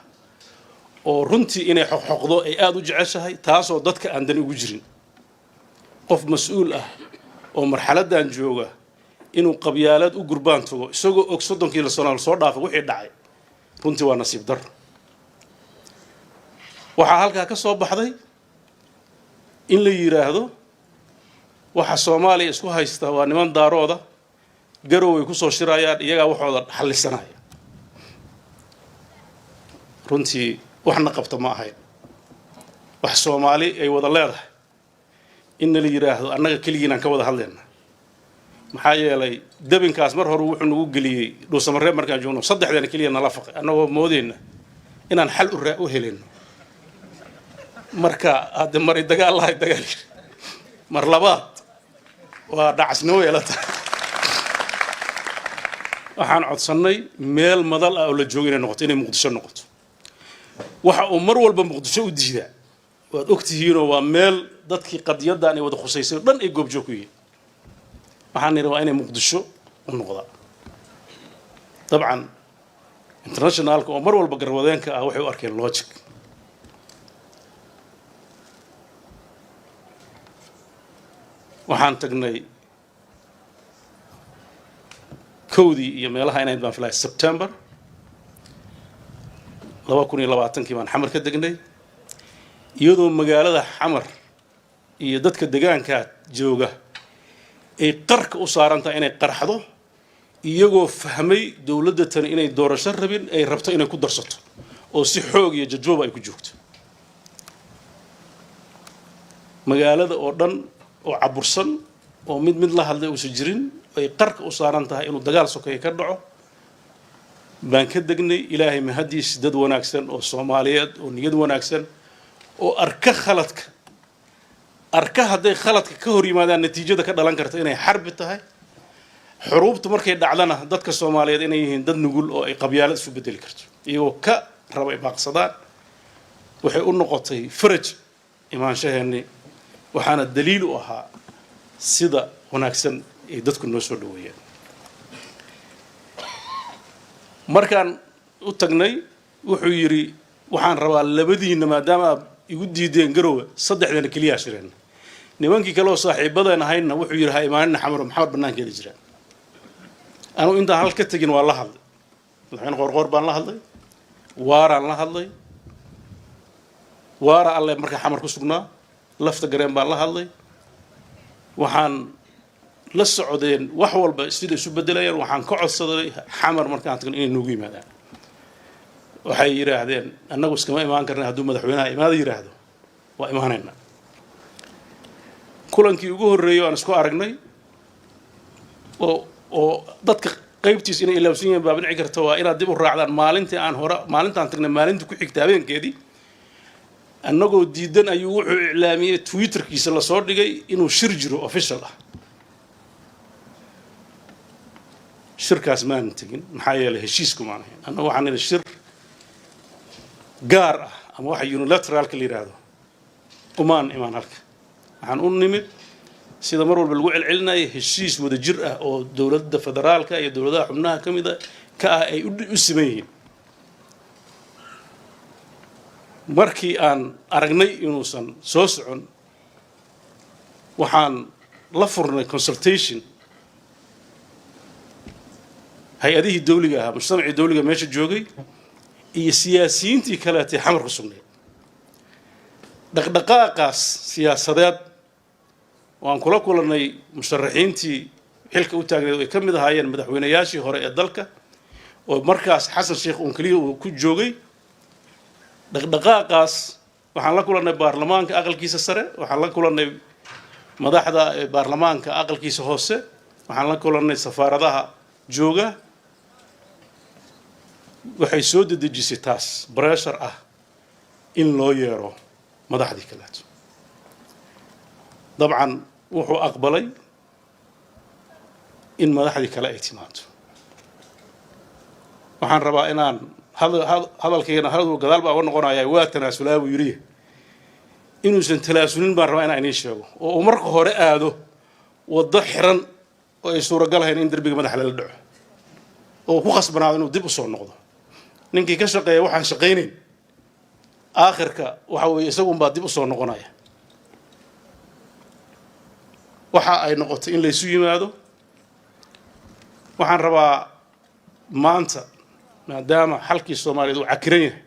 oo runtii inay xoqxoqdo ay aada u jeceshahay, taasoo dadka aan dan ugu jirin. Qof mas-uul ah oo marxaladdan jooga inuu qabyaalad u gurbaan tago, isagoo og 30-kii sano lasoo dhaafay wixii dhacay, runtii waa nasiib daro. Waxaa halkaa ka soo baxday in la yidhaahdo waxa Soomaaliya isku haysta waa niman Daarooda, Garow ay kusoo shirayaan, iyagaa waxooda xallisanaya. Runtii waxna qabta ma ahayn. Wax Soomaali ay wada leedahay in nala yidhaahdo annaga keligiinaan ka wada hadlayna, maxaa yeelay dabinkaas mar hore wuxuu nagu geliyey Dhuusamareeb markaan joogno, saddexdeena keliya nala faqay, annagoo moodeyna inaan xal u helayno. Marka hadde mari dagaal lahay dagaal mar labaad waa dhacasnimo yeela tahay. Waxaan codsannay meel madal ah oo la joogo inay noqoto, inay Muqdisho noqoto. Waxa uu mar walba Muqdisho u diidaa waad ogtihiinoo waa meel dadkii qadiyaddan ay wada khusaysay o dhan ay goobjoog ku yihiin. Waxaan nidhi waa inay Muqdisho u noqdaa. Dabcan internationalka oo mar walba garwadeenka ah waxay u arkeen logic. Waxaan tagnay 1dii iyo meelaha inayd baan filaya September 2020-kii baan Xamar ka degnay, iyadoo magaalada Xamar iyo dadka degaankaa jooga ay qarka u saaran tahay inay qarxdo, iyagoo fahmay dowladda tani inay doorasho rabin, ay rabto inay ku darsato oo si xoog iyo jajooba ay ku joogto. Magaalada oo dhan oo cabursan oo mid mid la hadlay uusan jirin, ay qarka u saaran tahay inuu dagaal sokeeye ka dhaco baan ka degnay. Ilaahay mahadiis, dad wanaagsan oo Soomaaliyeed oo niyad wanaagsan oo arka khaladka, arka hadday khaladka ka hor yimaadaan natiijada ka dhalan karta inay xarbi tahay, xuruubtu markay dhacdana dadka Soomaaliyeed inay yihiin dad nugul oo ay qabyaalad isu bedeli karto, iyagoo ka raba ay baaqsadaan. Waxay u noqotay faraj imaanshaheennii, waxaana daliil u ahaa sida wanaagsan ay dadku noo soo dhaweeyeen. Markaan u tagnay wuxuu yidhi: "Waxaan rabaa labadiinna, maadaama aad igu diideen Garowe, saddexdeena keliyaa shireen." Nimankii kale oo saaxiibadeen ahaydna wuxuu yidhi: "Ha imaanina Xamaro, Maxamed bannaankeeda jiraan." Anugu intaan hal ka tegin waa la hadlay Madaxweyne Qoorqoor baan la hadlay, Waaraan la hadlay, Waara alle markaa Xamar ku sugnaa, Lafta Gareen baan la hadlay. Waxaan la socdeen wax walba sida isu bedelayaan. Waxaan ka codsaday Xamar markaan tagno inay noogu yimaadaan. Waxay yidhaahdeen: "Annagu iskama imaan karna, hadduu madaxweynaha imaada yidhaahdo waa imaanaynaa." Kulankii ugu horreeyey aan isku aragnay oo dadka Qaybtiis inay ilaawsan yihiin baa dhici karta. Waa inaad dib u raacdaan maalintii aan hore, maalintaan tagnay, maalintii ku xigta habeenkeedii, annagoo diidan ayuu wuxuu iclaamiyey, Twitterkiisa lasoo dhigay, inuu shir jiro official ah. Shirkaas maanan tegin, maxaa yeelay heshiisku maan ahayn. Annagu waxaan nidhi shir gaar ah ama waxa unilateralka la yidhaahdo umaan imaan halka. Waxaan u nimid, sida mar walba lagu celcelinaya, heshiis wada jir ah oo dowladda federaalka iyo dowladaha xubnaha ka mida ka ah ay u siman yihiin. Markii aan aragnay inuusan soo socon, waxaan la furnay consultation hay-adihii dawliga ahaa, mujtamacii dawliga meesha joogay iyo siyaasiyiintii kaleetay Xamar ku sugnayd. Dhaqdhaqaaqaas siyaasadeed waan kula kulannay musharaxiintii xilka u taagneed oo ay ka mid ahaayeen madaxweynayaashii hore ee dalka, oo markaas Xasan Sheekh uun keliya uu ku joogay. Dhaqdhaqaaqaas waxaan la kulannay baarlamaanka aqalkiisa sare, waxaan la kulannay madaxda baarlamaanka aqalkiisa hoose, waxaan la kulannay safaaradaha jooga. Waxay soo dedejisay taas pressure ah in loo yeero madaxdii kaleeto. Dabcan wuxuu aqbalay in madaxdii kale ay timaado. Waxaan rabaa inaan hadalkaygana hadal gadaal baa uga noqonaya. Waa tanaasulaa buu yidhi. Inuusan talaasulin baan rabaa inaan idiin sheego, oo uu marka hore aado waddo xiran oo ay suuragalahayn in derbiga madaxa lala dhaco, oo ku khasbanaado inuu dib u soo noqdo. Ninkii ka shaqeeya waxaan shaqaynayn, aakhirka waxa weeye isagunbaa dib u soo noqonaya. Waxa ay noqotay in laysu yimaado. Waxaan rabaa maanta, maadaama xalkii Soomaaliyeed uu cakiran yahay,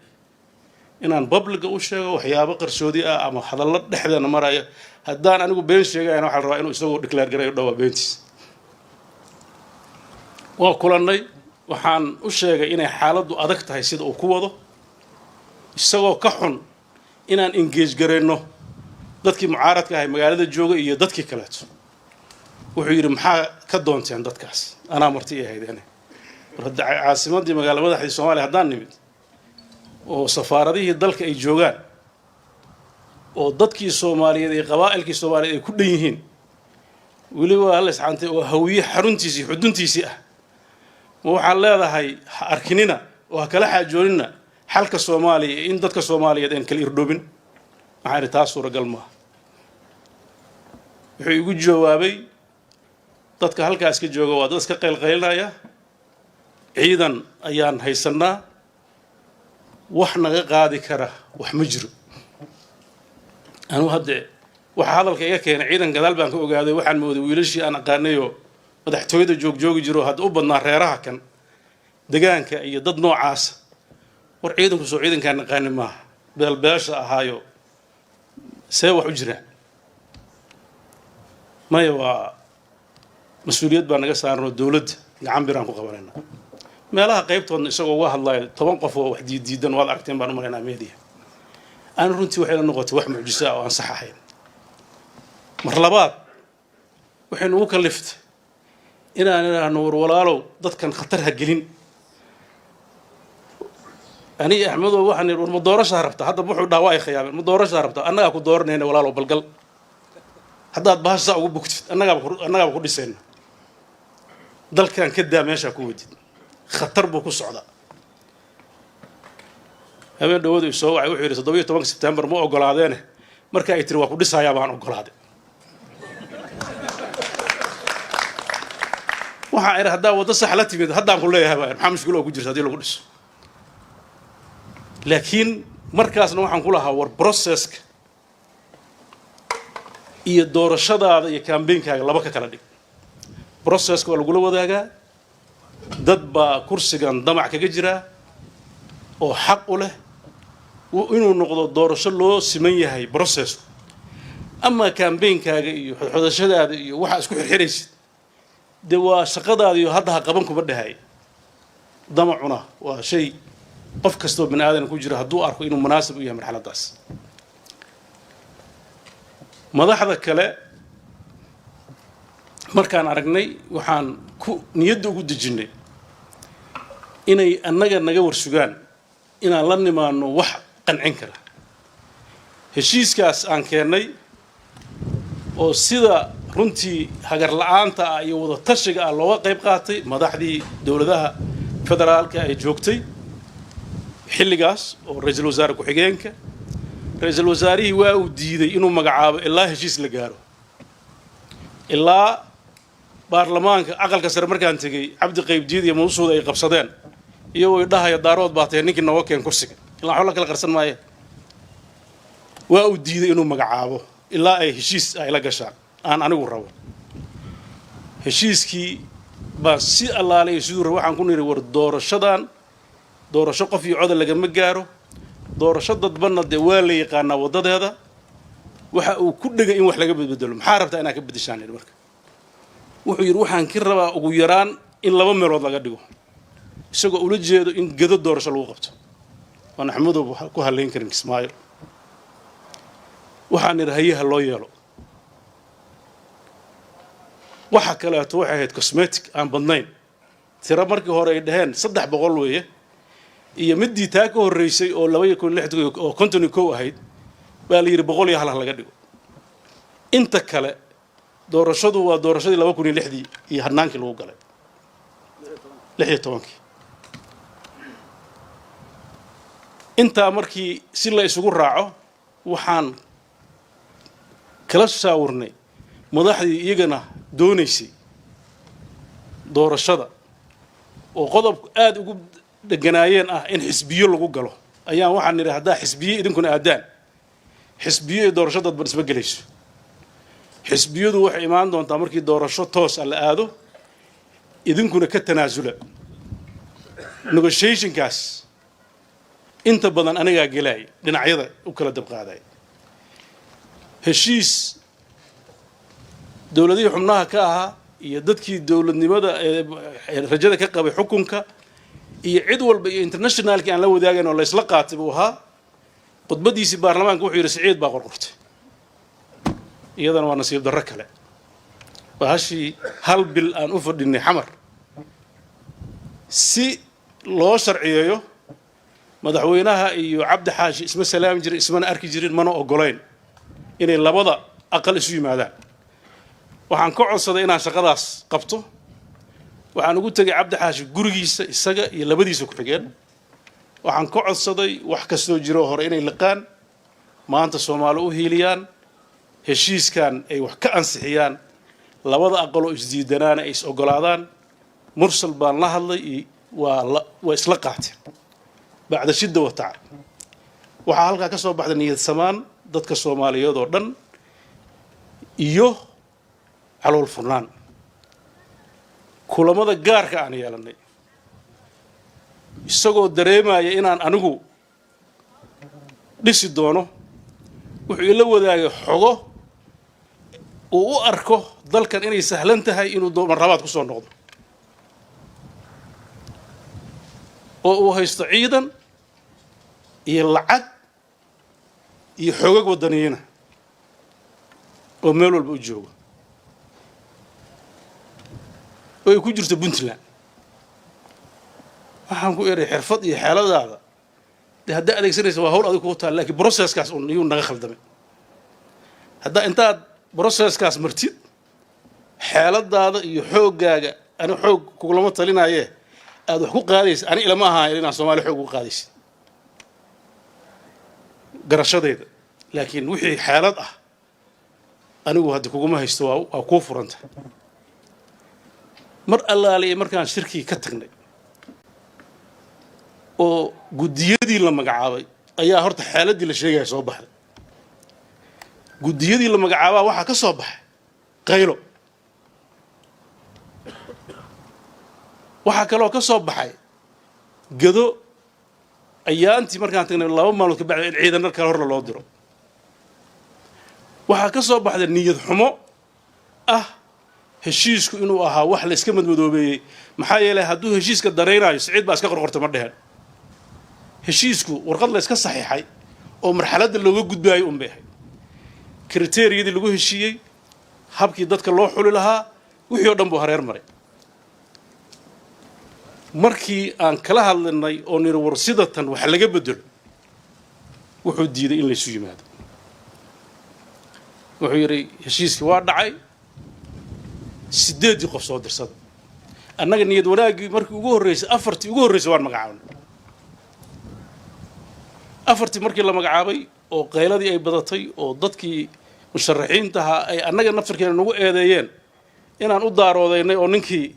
inaan publicga u sheego waxyaabo qarsoodi ah ama hadallo dhexdeena maraya. Haddaan anigu been sheegayana, waxaa la rabaa inuu isagoo declare garayo dhawaa beentiis. Waa kulannay. Waxaan u sheegay inay xaaladdu adag tahay sida uu ku wado, isagoo ka xun inaan engage garayno dadkii mucaaradka ahay magaalada jooga iyo dadkii kaleeto. Wuxuu yidhi, "Maxaa ka doonteen dadkaas? Anaa marti i ahaydeene." War hadda caasimaddii, magaala madaxdii Soomaaliya haddaan nimid, oo safaaradihii dalka ay joogaan, oo dadkii Soomaaliyeed iyo qabaa'ilkii Soomaaliyeed ay ku dhan yihiin, weliba hal isxaantay oo Hawiye xaruntiisii, xuduntiisii ah, ma waxaan leedahay ha arkinina oo ha kala xaajoonina xalka Soomaaliya iyo in dadka Soomaaliyeed aan kala irdhoobin? Waxaan idhi, taas suuragal maaha. Wuxuu igu jawaabay, dadka halkaas ka jooga waa dad iska qaylqaylinaya, ciidan ayaan haysannaa, wax naga qaadi kara wax ma jiro. Anugu hadde waxa hadalka iga keenay ciidan gadaal baan ka ogaaday. Waxaan mooday wiilashii aan aqaanayoo madaxtooyada joogjoogi jiro, hadda u badnaa reeraha kan degaanka iyo dad noocaasa. War ciidanku soo ciidankaan aqaani maaha, beelbeesha ahaayo, see wax u jiraan? Maya, waa mas-uuliyad baa naga saaranoo dowladda gacan biraan ku qabanayna. Meelaha qaybtoodna isagoo uga hadlayo 10 qof oo wax diiddiidan waad aragteen baan u malaynaa media. Aan runtii waxayna noqotay wax mucjiso ah oo aan sax ahayn. Mar labaad waxay nugu kaliftay inaan idhaahno, war walaalow, dadkan khatar ha gelin. Aniga Axmedow waxaan idhi, war ma doorashaa rabtaa? Hadda wuxuu dhaha waa ay khiyaameen. Ma doorashaa rabtaa? Annagaa ku dooranayna, walaalow, balgal haddaad bahashaa ugu bugtid, annagaaba ku dhisayna. Dalkan ka daa meeshaa ku wadid, khatar buu ku socdaa. Habeen dhawadu isoo wacay, wuxuu yidhi, 17-ka Sebtembar ma ogolaadeene, marka ay tiri waa ku dhisayaa baan ogolaaday. Waxaan idhi, haddaa waddo sax la timid, haddaan ku leeyahay baa maxaa mushkilo oo ku jirta haddii lagu dhiso? Laakiin markaasna waxaan ku lahaa, war processka iyo doorashadaada iyo campaignkaaga laba ka kala dhig. Processka waa lagula wadaagaa. Dad baa kursigan damac kaga jiraa oo xaq u leh inuu noqdo doorasho loo siman yahay processku. Ama campaignkaaga iyo xodxodashadaada iyo waxaa isku xirxiraysid, dee waa shaqadaada iyo hadda ha qaban kuma dhahay. Damacuna waa shay qof kastoo bani aadan ku jira hadduu arko inuu munaasib u yahay marxaladdaas. Madaxda kale markaan aragnay, waxaan ku niyadda ugu dejinnay Inay annaga naga warsugaan inaan la nimaano wax qancin kara. Heshiiskaas aan keennay oo sida runtii hagar la-aanta ah iyo wada tashiga ah looga qayb qaatay madaxdii dowladaha federaalka ay joogtay xilligaas, oo ra-iisul wasaare ku-xigeenka, ra-iisul wasaarihii waa uu diiday inuu magacaabo ilaa heshiis la gaaro, ilaa baarlamaanka Aqalka Sare. Markaan tegey, Cabdi Qaybdiid iyo Mawsuuda ay qabsadeen, iyagoo idhahaya: "Daarood baa tahay, ninkii nooga keen kursiga." Ilaa waxba la kala qarsan maaye, waa uu diiday inuu magacaabo ilaa ay heshiis ay la gashaan aan anigu rabo. Heshiiskii baa si allaalay siduu rabo. Waxaan ku nidhi: "War, doorashadan doorasho qof iyo coda lagama gaaro, doorasho dadbanna dee waa la yaqaanaa waddadeeda." Waxa uu ku dhegay in wax laga bedbedelo. "Maxaa rabtaa inaad ka beddeshaan?" Yidhi. Marka wuxuu yidhi: "Waxaan ka rabaa ugu yaraan in laba meelood laga dhigo," isagoo ula jeedo in Gedo doorasho lagu qabto, waan Axmedow ku hadlayn karin Kismaayo. Waxaan idhi: "Hayaha loo yeelo." Waxa kaleeto waxay ahayd cosmetic aan badnayn. Tiro markii hore ay dhaheen 300 weeye, iyo middii taa ka horreysay oo 2006 oo 51 ahayd baa la yidhi 101 ha laga dhigo. Inta kale doorashadu waa doorashadii 2006-dii iyo hanaankii lagu galay 16-kii. Intaa markii si la isugu raaco, waxaan kala saawirnay madaxdii iyagana doonaysay doorashada, oo qodob aada ugu dheganaayeen ah in xisbiyo lagu galo. Ayaan waxaan nidhi: "Haddaa xisbiyo idinkuna aadaan, xisbiyo iyo doorasho dadban isma gelayso. Xisbiyadu waxay imaan doontaa markii doorasho toos ah la aado. Idinkuna ka tanaasula." Negotiationkaas inta badan anigaa gelay, dhinacyada u kala dabqaaday. Heshiis dowladihii xubnaha ka ahaa iyo dadkii dowladnimada rajada ka qabay xukunka iyo cid walba iyo internationalkii aan la wadaagayn oo laysla qaatay buu ahaa. Khudbaddiisii baarlamaanka wuxuu yidhi: "Siciid baa qorqortay." Iyadana waa nasiib darro kale. Waa hashii hal bil aan u fadhinay Xamar si loo sharciyeeyo. Madaxweynaha iyo Cabdi Xaashi isma salaami jirin, ismana arki jirin, mana ogolayn inay labada aqal isu yimaadaan. Waxaan ka codsaday inaan shaqadaas qabto. Waxaan ugu tegay Cabdi Xaashi gurigiisa, isaga iyo labadiisa ku-xigeen. Waxaan ka codsaday wax kastoo jiroo hore inay liqaan, maanta Soomaali u hiiliyaan, heshiiskan ay wax ka ansixiyaan, labada aqaloo isdiidanaana ay is ogolaadaan. Mursal baan la hadlay, waa isla qaateen bacda shidda wa tacab. Waxaa halkaa ka soo baxday niyad samaan dadka Soomaaliyeed oo dhan iyo calool furnaan. Kulamada gaarka aan yeelanay, isagoo dareemaya inaan anigu dhisi doono, wuxuu ila wadaagay xogo uu u arko dalkan inay sahlan tahay inuu marlabaad ku soo noqdo, oo uu haysto ciidan iyo lacag iyo xoogag waddaniyiina oo meel walba u joogo, oo ay ku jirto Puntland. Waxaan ku eray: "Xirfad iyo xeeladaada dee haddaa adeegsanaysa waa hawl adig kugu taal, lakiin processkaas un iyuu naga khaldamay. Haddaa intaad processkaas martid, xeeladaada iyo xooggaaga, ani xoog kugulama talinaaye, aada wax ku qaadaysa, ani ilama ahaan inaan Soomaaliya xoog ugu qaadaysid garashadayda, laakiin wixii xeelad ah anigu hadda kuguma haysto, waa kuu furanta." Mar allaaliya markaan shirkii ka tagnay oo guddiyadii la magacaabay, ayaa horta xeeladdii la sheegaya soo baxday. Guddiyadii la magacaabaa waxaa ka soo baxay qaylo. Waxaa kaloo ka soo baxay Gado ayaantii markaan tagnay 2 maalmood ka bacdi in ciidano kale horna loo diro. Waxaa ka soo baxday niyad xumo ah heshiisku inuu ahaa wax la iska madmadoobeeyey, maxaa yeelay hadduu heshiiska daraynaayo, "Siciid baa iska qorqorta" ma dheheen. Heshiisku warqad la iska saxiixay oo marxaladda looga gudbaayo un bay ahayd. Criteriyadii lagu heshiiyey, habkii dadka loo xuli lahaa, wixii oo dhan buu hareer maray. Markii aan kala hadlinay oo niri war sidatan wax laga bedelo, wuxuu diiday in laysu yimaado. Wuxuu yidhi heshiiskii waa dhacay, 8dii qof soo dirsada. Annaga niyad wanaaggii markii ugu horreysay, afartii ugu horreysay waan magacaabnay. Afartii markii la magacaabay oo qayladii ay badatay oo dadkii musharaxiintaha ay annaga naftarkeena nagu eedeeyeen inaan u daaroodaynay oo ninkii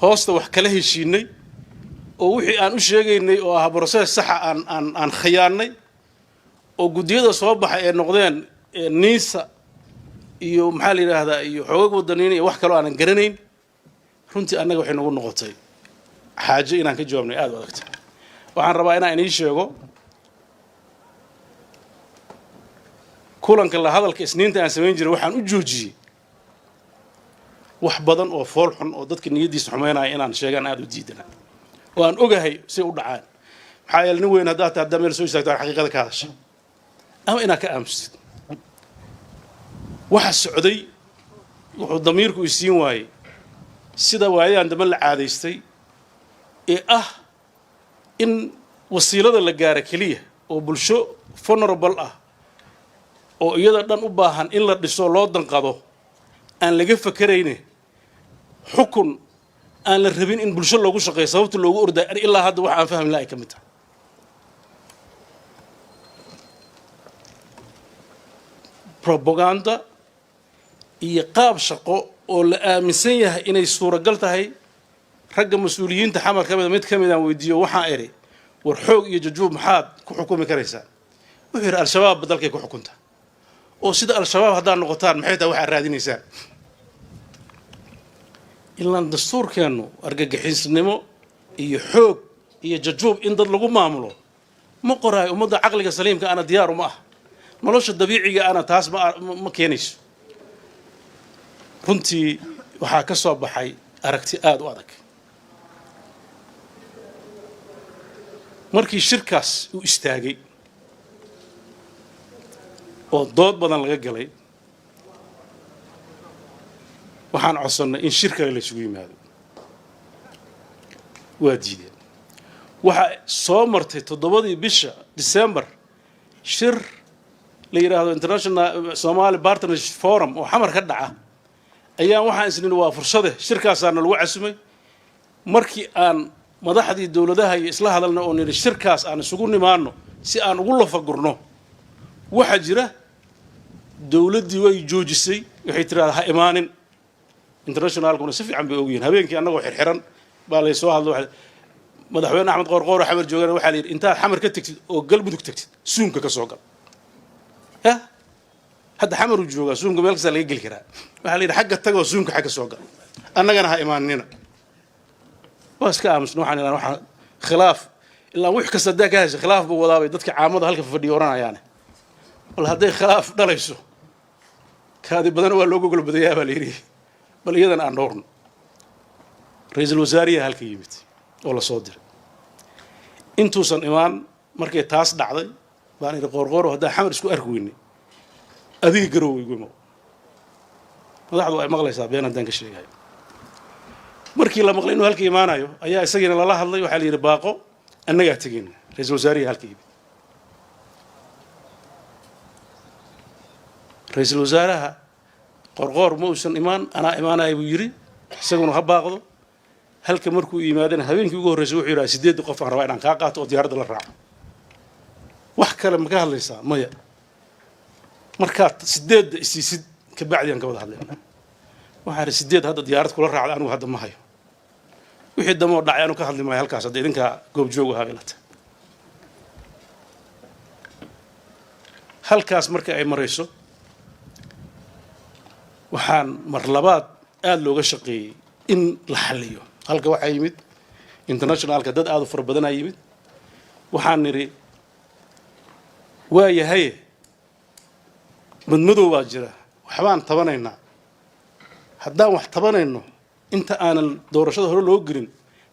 hoosta wax kala heshiinay oo wixii aan u sheegaynay oo ahaa process saxa aan khiyaannay, oo guddiyada soo baxay ee noqdeen NISA iyo maxaa la yidhaahdaa iyo xoogag wadaniin iyo wax kaloo aanan garanayn, runtii annaga waxay nagu noqotay xaajo inaan ka jawaabnay aada u adagta. Waxaan rabaa inaan inii sheego kulanka la hadalka Isniinta aan samayn jiray waxaan u joojiyey wax badan oo fool xun oo dadka niyaddiisa xumeynaya inaan sheegaan aada u diidana oo aan ogahay say u dhacaan. Maxaa yeele, nin weyn haddaad tahay, haddaa meel soo istaagto aan xaqiiqada ka hadasha ama inaad ka aamustid. Waxa socday wuxuu damiirku isiin waayey sida waayadaan dambe la caadaystay ee ah in wasiilada la gaara keliya oo bulsho vulnerable ah oo iyada dhan u baahan in la dhiso, loo danqado, aan laga fakerayne xukun aan la rabin in bulsho loogu shaqeeyo sababta loogu orday ilaa hadda wax aan fahmi laha ay ka mid tahay. Propaganda iyo qaab shaqo oo la aaminsan yahay inay suuragal tahay. Ragga mas-uuliyiinta Xamar ka mida, mid ka mid aan weydiiyo, waxaan idhi war xoog iyo jajuub maxaad ku xukumi karaysaa? Wuxuu yidhi Al-Shabaabba dalkay ku xukunta, oo sida Al-Shabaab haddaad noqotaan maxay tahay waxaad raadinaysaan? Ilaan dastuurkeennu argagixisnimo iyo xoog iyo jajuub in dad lagu maamulo ma qoraayo. Ummadda caqliga saliimka ana diyaar uma ah, nolosha dabiiciga ana taas ma keenayso. Runtii waxaa ka soo baxay aragti aada u adag. Markii shirkaas uu istaagay oo dood badan laga galay, waxaan codsannay in shir kale la isugu yimaado. Waa diideen. Waxaa soo martay 7dii bisha December shir la yidhaahdo International Somali Partnership Forum oo Xamar ka dhaca ayaan waxaan isnini waa fursade. Shirkaasaana lagu casumay. Markii aan madaxdii dowladaha iyo isla hadalna oo nidhi shirkaas aan isugu nimaano si aan ugu lafagurno waxaa jira, dowladdii way joojisay. Waxay tidhahdaa ha imaanin. Internationalkuna si fiican bay ogyihin. Habeenkii annagoo xirxiran baa lay soo hadlo. Madaxweyne Axmed Qoorqoor oo Xamar joogana waxaa la yidhi intaad Xamar ka tegtid oo Galmudug tagtid, Zoomka ka soo gal. Ya hadda Xamaruu joogaa, Zoomka meel kastaa laga geli karaa. Waxaa la yidhi xagga tagoo Zoomka xagga soo gal, annagana ha imaanina. Waa iska aamusna. Waxaan idhaha waxaa khilaaf ilaa wix kasta haddaa ka hesha khilaaf buu wadaabay dadka caamada halka fadhiya oranayaane. Bal hadday khilaaf dhalayso, kaadi badana waa loo gogol badayaa baa la yidhi, bal iyadana aan dhowrno. Ra-iisul wasaariyaa halka yimid oo la soo diray. Intuusan imaan, markay taas dhacday baan idhi Qoorqooro, haddaan Xamar isku arki weynay, adiga Garowe igu imow. Madaxdu ay maqlaysaa been haddaan ka sheegayo. Markii la maqlay inuu halka imaanayo ayaa isagiina lala hadlay. Waxaa la yidhi baaqo, annagaa tegeyna. Ra-iisul wasaarihi halka yimid. Ra-iisul wasaaraha Qorqoor ma uusan imaan, anaa imaanaya buu yidhi, isaguna ha baaqdo. Halka markuu yimaadana habeenkii ugu horreysay wuxuu yidhaha 8dii qof aan rabaa inaan kaa qaato oo diyaaradda la raaco. Wax kale ma ka hadlaysaa? Maya. Markaad 8da isiisid kabacdi aan ka wada hadlayna. Waxaa idhi 8 hadda diyaarad kula raacda anigu hadda ma hayo. Wixii damoo dhacay anu ka hadli maayo halkaas, hadda idinkaa goobjoog ahaa bay la tahay. Halkaas marka ay marayso, waxaan mar labaad aada looga shaqeeyey in la xalliyo. Halka waxaa yimid internationalka, dad aada u fara badanaa yimid. Waxaan nidhi waa yahaye, madmadow baa jira, waxbaan tabanaynaa. Haddaan wax tabanayno, inta aanan doorashada hore loo gelin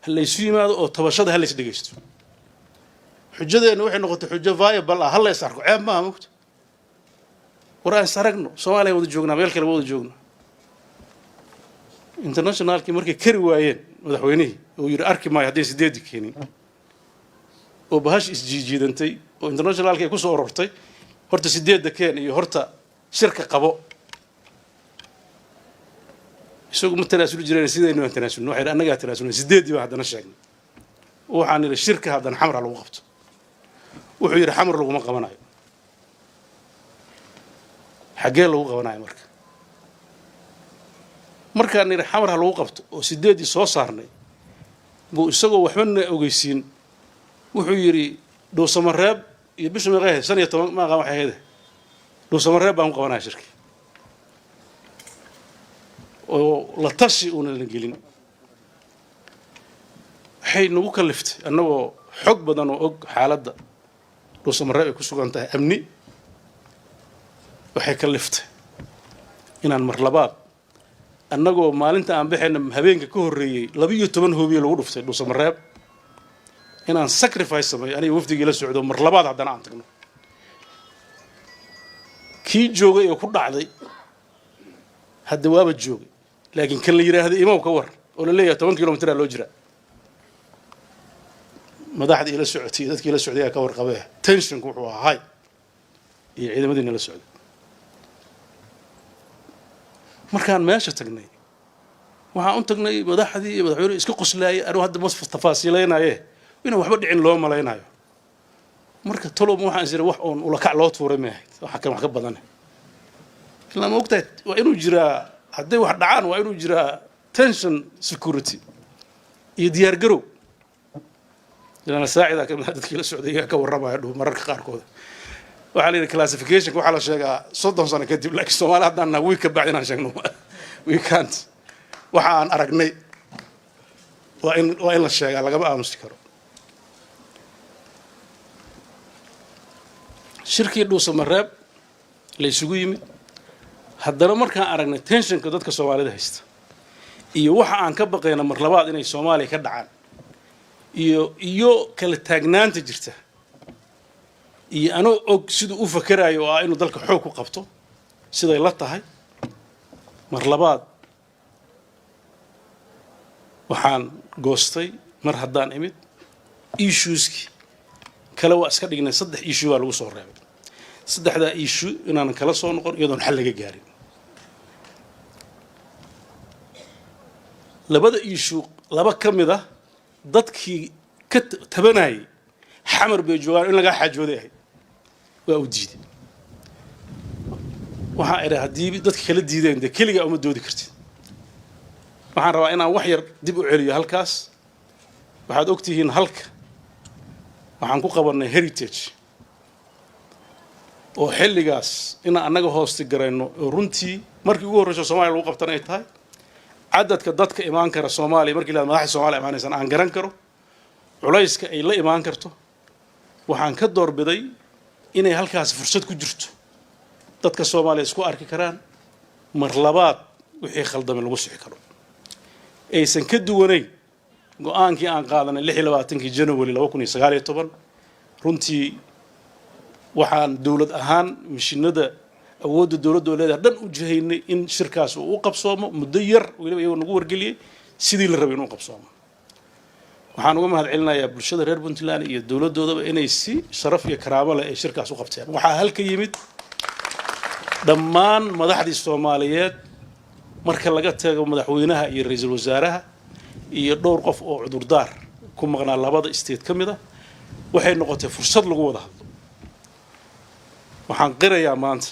ha laysu yimaado oo tabashada ha lays dhegaysto. Xujadeenna waxay noqotay xujo viable ah. Ha lays arko, ceeb maaha mogta. War aan is aragno, Soomaaliya wada joognaa, meel kale wada joogno. Internationalkii markay kari waayeen Madaxweynihii uu yidhi arki maayo hadday 8-dii keenin, oo bahash isjiijiidantay oo internationalka ay kusoo ururtay, horta 8-da keen iyo horta shirka qabo. Isagu ma tanaasuli jireen, sidaynu aan tanaasulno. Waxay annagaa tanaasulnay, 8-dii baan haddana sheegnay. Waxaan nidhi shirka haddana Xamra lagu qabto. Wuxuu yidhi Xamar laguma qabanayo. Xaggee lagu qabanayo? Markaan nidhi Xamar ha lagu qabto oo 8-dii soo saarnay, buu isagoo waxba na ogeysiin wuxuu yidhi Dhuusamareeb iyo bisha meeqay ahayd, 15 ma aqaan waxay ahayd, Dhuusamareeb baan ku qabanaya shirki, oo la tashi uuna la gelin. Waxay nagu kaliftay, annagoo xog badan oo og xaaladda Dhuusamareeb ay ku sugan tahay amni, waxay kaliftay inaan mar labaad, annagoo maalinta aan baxayna habeenka ka horreeyey 12 hoobiye lagu dhuftay Dhuusamareeb, inaan sacrifice sameeyo aniga wafdigii la socdo, mar labaad haddana aan tagno. Kii joogay ee ku dhacday hadda waaba joogay, laakiin kan la yidhaahday imaw ka war oo la leeyahay 10 kilomitraa loo jiraa, madaxdii ila socotay iyo dadkii la socday ayaa ka warqabee, tensionku wuxuu ahaa high iyo ciidamadiina la socday. Markaan meesha tagnay, waxaan u tagnay madaxdii iyo madaxweyne iska qoslaayay. Anigu hadda ma tafaasiilaynaye, inaan waxba dhicin loo malaynayo. Marka tolowma waxaan is iri wax oon ulakac loo tuuray may ahayd, waxa kan wax ka badane ilaa ma ogtahay, waa inuu jiraa, hadday wax dhacaan waa inuu jiraa tension, security iyo diyaar garow. Ilana saacida ka mid dadkii la socday iyaga ka warramaya dhow. Mararka qaarkood waxaa la yidhi classificationka waxaa la sheegaa 30 sano kadib, laakiin Soomaali haddaan nahay week ka bacdi inaan sheegno we can't. Waxa aan aragnay waa in la sheegaa, lagama aamusi karo. Shirkii Dhuusamareeb la isugu yimid haddana, markaan aragnay tensionka dadka Soomaalida haysta iyo waxa aan ka baqayna mar labaad inay Soomaaliya ka dhacaan iyo kala taagnaanta jirta, iyo anoo og siduu u fakerayo oo ah inuu dalka xoog ku qabto siday la tahay, mar labaad waxaan goostay, mar haddaan imid, issueskii kale waa iska dhignay. Saddex issue baa lagu soo reebay. Saddexdaa issue inaanan kala soo noqon iyadoon xal laga gaarin. Labada issue, laba ka mid ah dadkii ka tabanayay Xamar bay joogaan, in lagaa xaajooday ahayd, waa u diiday. Waxaan idhi haddii dadka kala diideen, dee keligaa uma doodi kartid. Waxaan rabaa inaan wax yar dib u celiyo halkaas. Waxaad ogtihiin halka waxaan ku qabannay Heritage, oo xilligaas inaan annaga hoosti garayno, oo runtii markii ugu horreyso Soomaaliya lagu qabtan ay tahay, cadadka dadka imaan kara Soomaaliya markii la madaxda Soomaaliya imaanaysan aan garan karo culayska ay la imaan karto. Waxaan ka doorbiday inay halkaasi fursad ku jirto, dadka Soomaaliya isku arki karaan, mar labaad wixii khaldamay lagu sixi karo, aysan ka duwanayn go-aankii aan qaadanay 26-kii January 2019. Runtii waxaan dowlad ahaan mishinada awoodda dowladda oo leedahay dhan u jihaynay in shirkaas uu u qabsoomo muddo yar, weliba iyagoo nagu wargeliyey sidii la rabay inuu qabsoomo. Waxaan uga mahad celinayaa bulshada reer Puntland iyo dowladdoodaba inay si sharaf iyo karaamo leh ay shirkaas u qabteen. Waxaa halka yimid dhammaan madaxdii Soomaaliyeed, marka laga tago madaxweynaha iyo ra-iisul wasaaraha iyo dhowr qof oo cudurdaar ku maqnaa labada state ka mid ah. Waxay noqotay fursad lagu wada hadlo. Waxaan qirayaa maanta,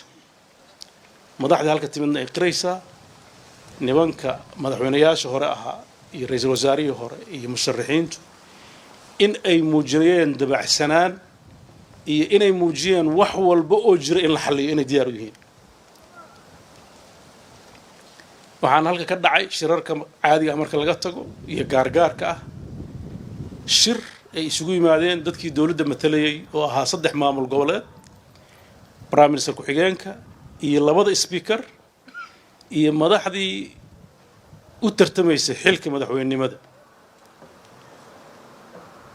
madaxdii halka timidna ay qiraysaa, nimanka madaxweynayaasha hore ahaa iyo ra-iisul wasaarihii hore iyo musharaxiintu in ay muujiyeen dabacsanaan iyo inay muujiyeen wax walba oo jira in la xalliyo inay diyaar u yihiin. Waxaan halka ka dhacay shirarka caadiga ah marka laga tago iyo gaargaarka ah, shir ay isugu yimaadeen dadkii dowladda matalayay oo ahaa saddex maamul goboleed, prime minister ku-xigeenka iyo labada speaker iyo madaxdii u tartamaysay xilka madaxweynenimada.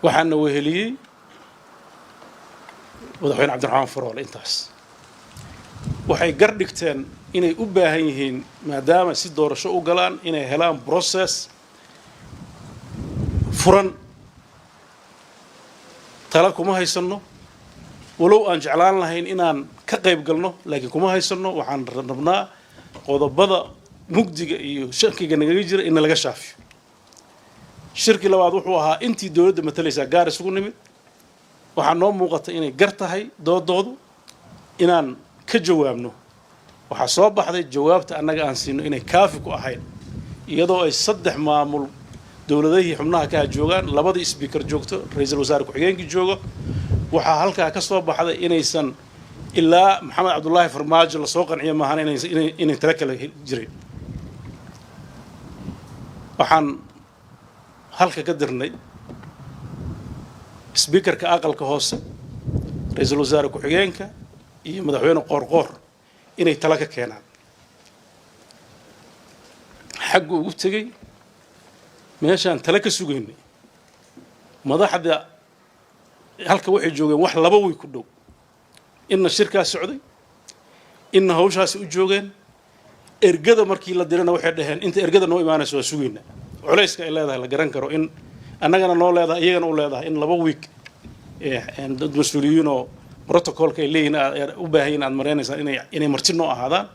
Waxaana weheliyey madaxweyne Cabdiraxmaan Faroole. Intaas waxay gar dhigteen inay u baahan yihiin, maadaama si doorasho u galaan, inay helaan process Furan tala kuma haysanno, walow aan jeclaan lahayn inaan ka qayb galno, laakiin kuma haysanno. Waxaan rabnaa qodobada mugdiga iyo shakiga nagaga jira in laga shaafiyo. Shirkii labaad wuxuu ahaa intii dowladda matalaysaa gaar isugu nimid. Waxaa noo muuqata inay gar tahay doodoodu inaan ka jawaabno. Waxaa soo baxday jawaabta annaga aan siino inay kaafi ku ahayn, iyadoo ay saddex maamul dowladahii xubnaha kaha joogaan, labadii speaker joogto, ra-iisul wasaare ku-xigeenkii joogo. Waxaa halkaa ka soo baxday inaysan ilaa Maxamed Cabdullaahi Farmaajo lasoo qanciyo maahan inay tala kale jirin. Waxaan halka ka dirnay speakerka aqalka hoose, ra-iisul wasaare ku-xigeenka iyo madaxweyne Qoorqoor inay tala ka keenaan. Xaggu ugu tegey meeshaan tala ka sugaynay madaxda halka waxay joogeen wax 2 wiig ku dhow. Inna shirkaas socday, inna hawshaasi u joogeen. Ergada markii la dirana waxay dhaheen, inta ergada noo imaanayso waa sugaynaa. Culayska ay leedahay la garan karo, in annagana noo leedahay, iyagana u leedahay, in 2 wiig dad mas-uuliyiin oo protocolka ay leeyihin aad u baahan yihin aad mareynaysaan inay marti noo ahaadaan.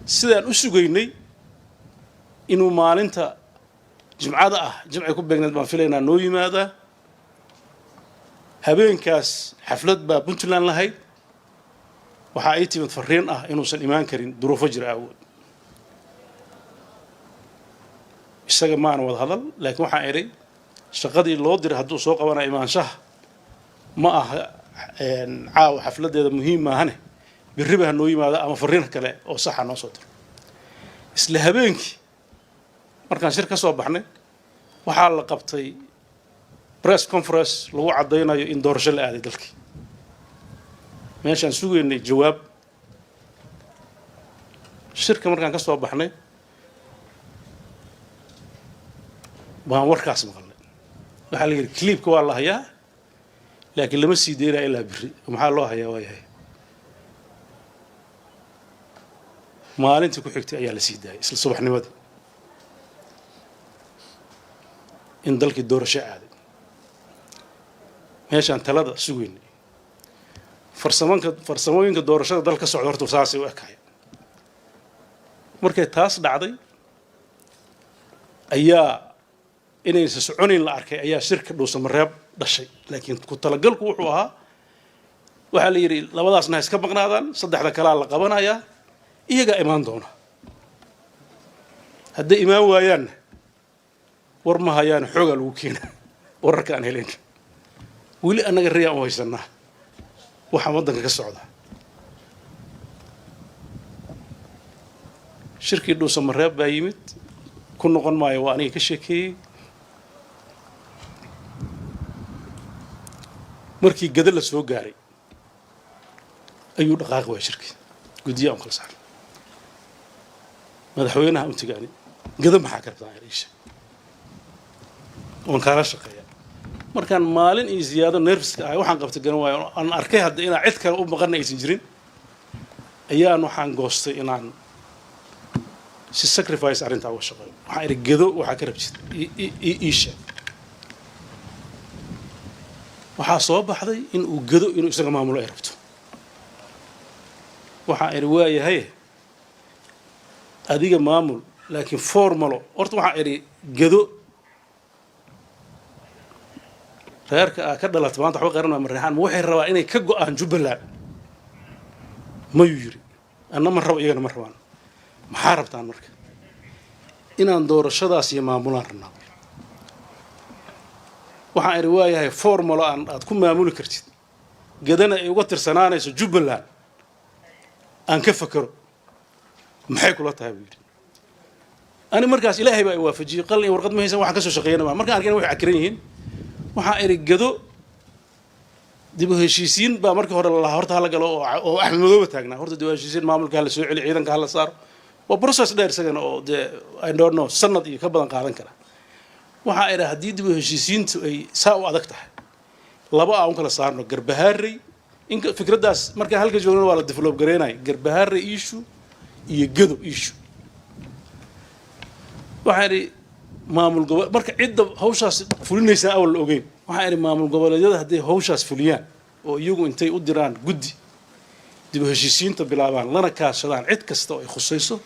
Sidaan u sugaynay inuu maalinta Jimcada ah, Jimcay ku beegneed baan filaynaa, noo yimaadaa. Habeenkaas xaflad baa Puntland lahayd. Waxaa ii timid fariin ah inuusan imaan karin duruufo jira aawood. Isaga maana wada hadal, laakiin waxaan idhay shaqadii loo diray hadduu soo qabanaya, imaanshaha ma aha caawa xafladdeeda muhiim maahane, berriba ha noo yimaado ama fariin kale oo saxa noo soo diro. Isla habeenkii markaan shir ka soo baxnay, waxaa la qabtay press conference lagu caddaynayo in doorasho la aaday dalkii. Meeshaan sugaynay jawaab shirka markaan ka soo baxnay baan warkaas maqalnay. Waxaa la yidhi clipka waa la hayaa, laakiin lama sii daynaya ilaa berri. Maxaa loo hayaa? Waa yahay. Maalintii ku xigtay ayaa la sii daayay isla subaxnimadii in dalkii doorasho aaday. Meeshaan talada sugaynay, farsamanka farsamooyinka doorashada dal ka socda horta saasay u ekaaya. Markay taas dhacday ayaa inaysan soconayn la arkay, ayaa shirka Dhuusamareeb dhashay. Laakiin ku talagalku wuxuu ahaa, waxaa la yidhi labadaasna ha iska maqnaadaan, saddexda kalaa la qabanayaa, iyagaa imaan doona. Hadday imaan waayaanna war ma hayaan, xoogaa lagu keena. Wararka aan helayn weli annaga rayaan u haysanaa waxaa waddanka ka socda. Shirkii Dhuusamareeb baa yimid, ku noqon maayo, waa aniga ka sheekeeyey. Markii gada la soo gaaray ayuu dhaqaaqi waaya shirkii. Guddiya aan kala saaray, madaxweynaha untigaani gada maxaa ka rabtaa isha oon kaala shaqeeya? Markaan maalin iyo ziyaado nerfiska ahay, waxaan qabta garan waayo, aan arkay hadda inaan cid kale u maqana aysan jirin, ayaan waxaan goostay inaan si sacrifice arrintaa uga shaqeeyo. Waxaan idhi, gado waxaa ka rabtid ii sheeg. Waxaa soo baxday in uu gado inuu isaga maamulo ay rabto. Waxaan idhi, waayahay, adiga maamul, laakiin formalo horta. Waxaan idhi, gado reerka aa ka dhalata maanta waxba qaran Mareexaan ma waxay rabaa inay ka go'aan Jubbaland? Mayuu yidhi. Anna ma rabo, iyagana ma rabaan. Maxaa rabtaan marka? Inaan doorashadaas iyo maamulaan rabnaa. Waxaan idhi, waayahay, formalo aan aad ku maamuli kartid, gadana ay uga tirsanaanayso Jubbaland, aan ka fakero, maxay kula tahay? Buu yidhi. Ani markaas Ilaahay baa i waafajiyey, qalin iyo warqad ma haysan, waxaan ka soo shaqeeyana maa. Markaan arkayna waxay cakiran yihiin, waxaan idhi, gado dib u heshiisiin baa markii hore lalahaa horta hala galo, oo Axmed Madoobe taagnaa. Horta dib u heshiisiin, maamulka hala soo celi, ciidanka hala saaro. Waa process dheer isagana oo dee I don't know sanad iyo ka badan qaadan kara. Waxaan idhi, haddii dib u heshiisiintu ay saa u adag tahay, laba aan u kala saarno. Garbahaarey in fikraddaas markaan halka joognana waa la develop gareynaya, Garbahaarey issue iyo gado issue. Waxaan idhi Maamul gobo marka cidda hawshaas fulinaysaa awal la ogeyn. Waxaan idhi, maamul goboleedyada hadday hawshaas fuliyaan oo iyagu intay u diraan guddi dib u heshiisiinta bilaabaan, lana kaashadaan cid kasta oo ay khusayso,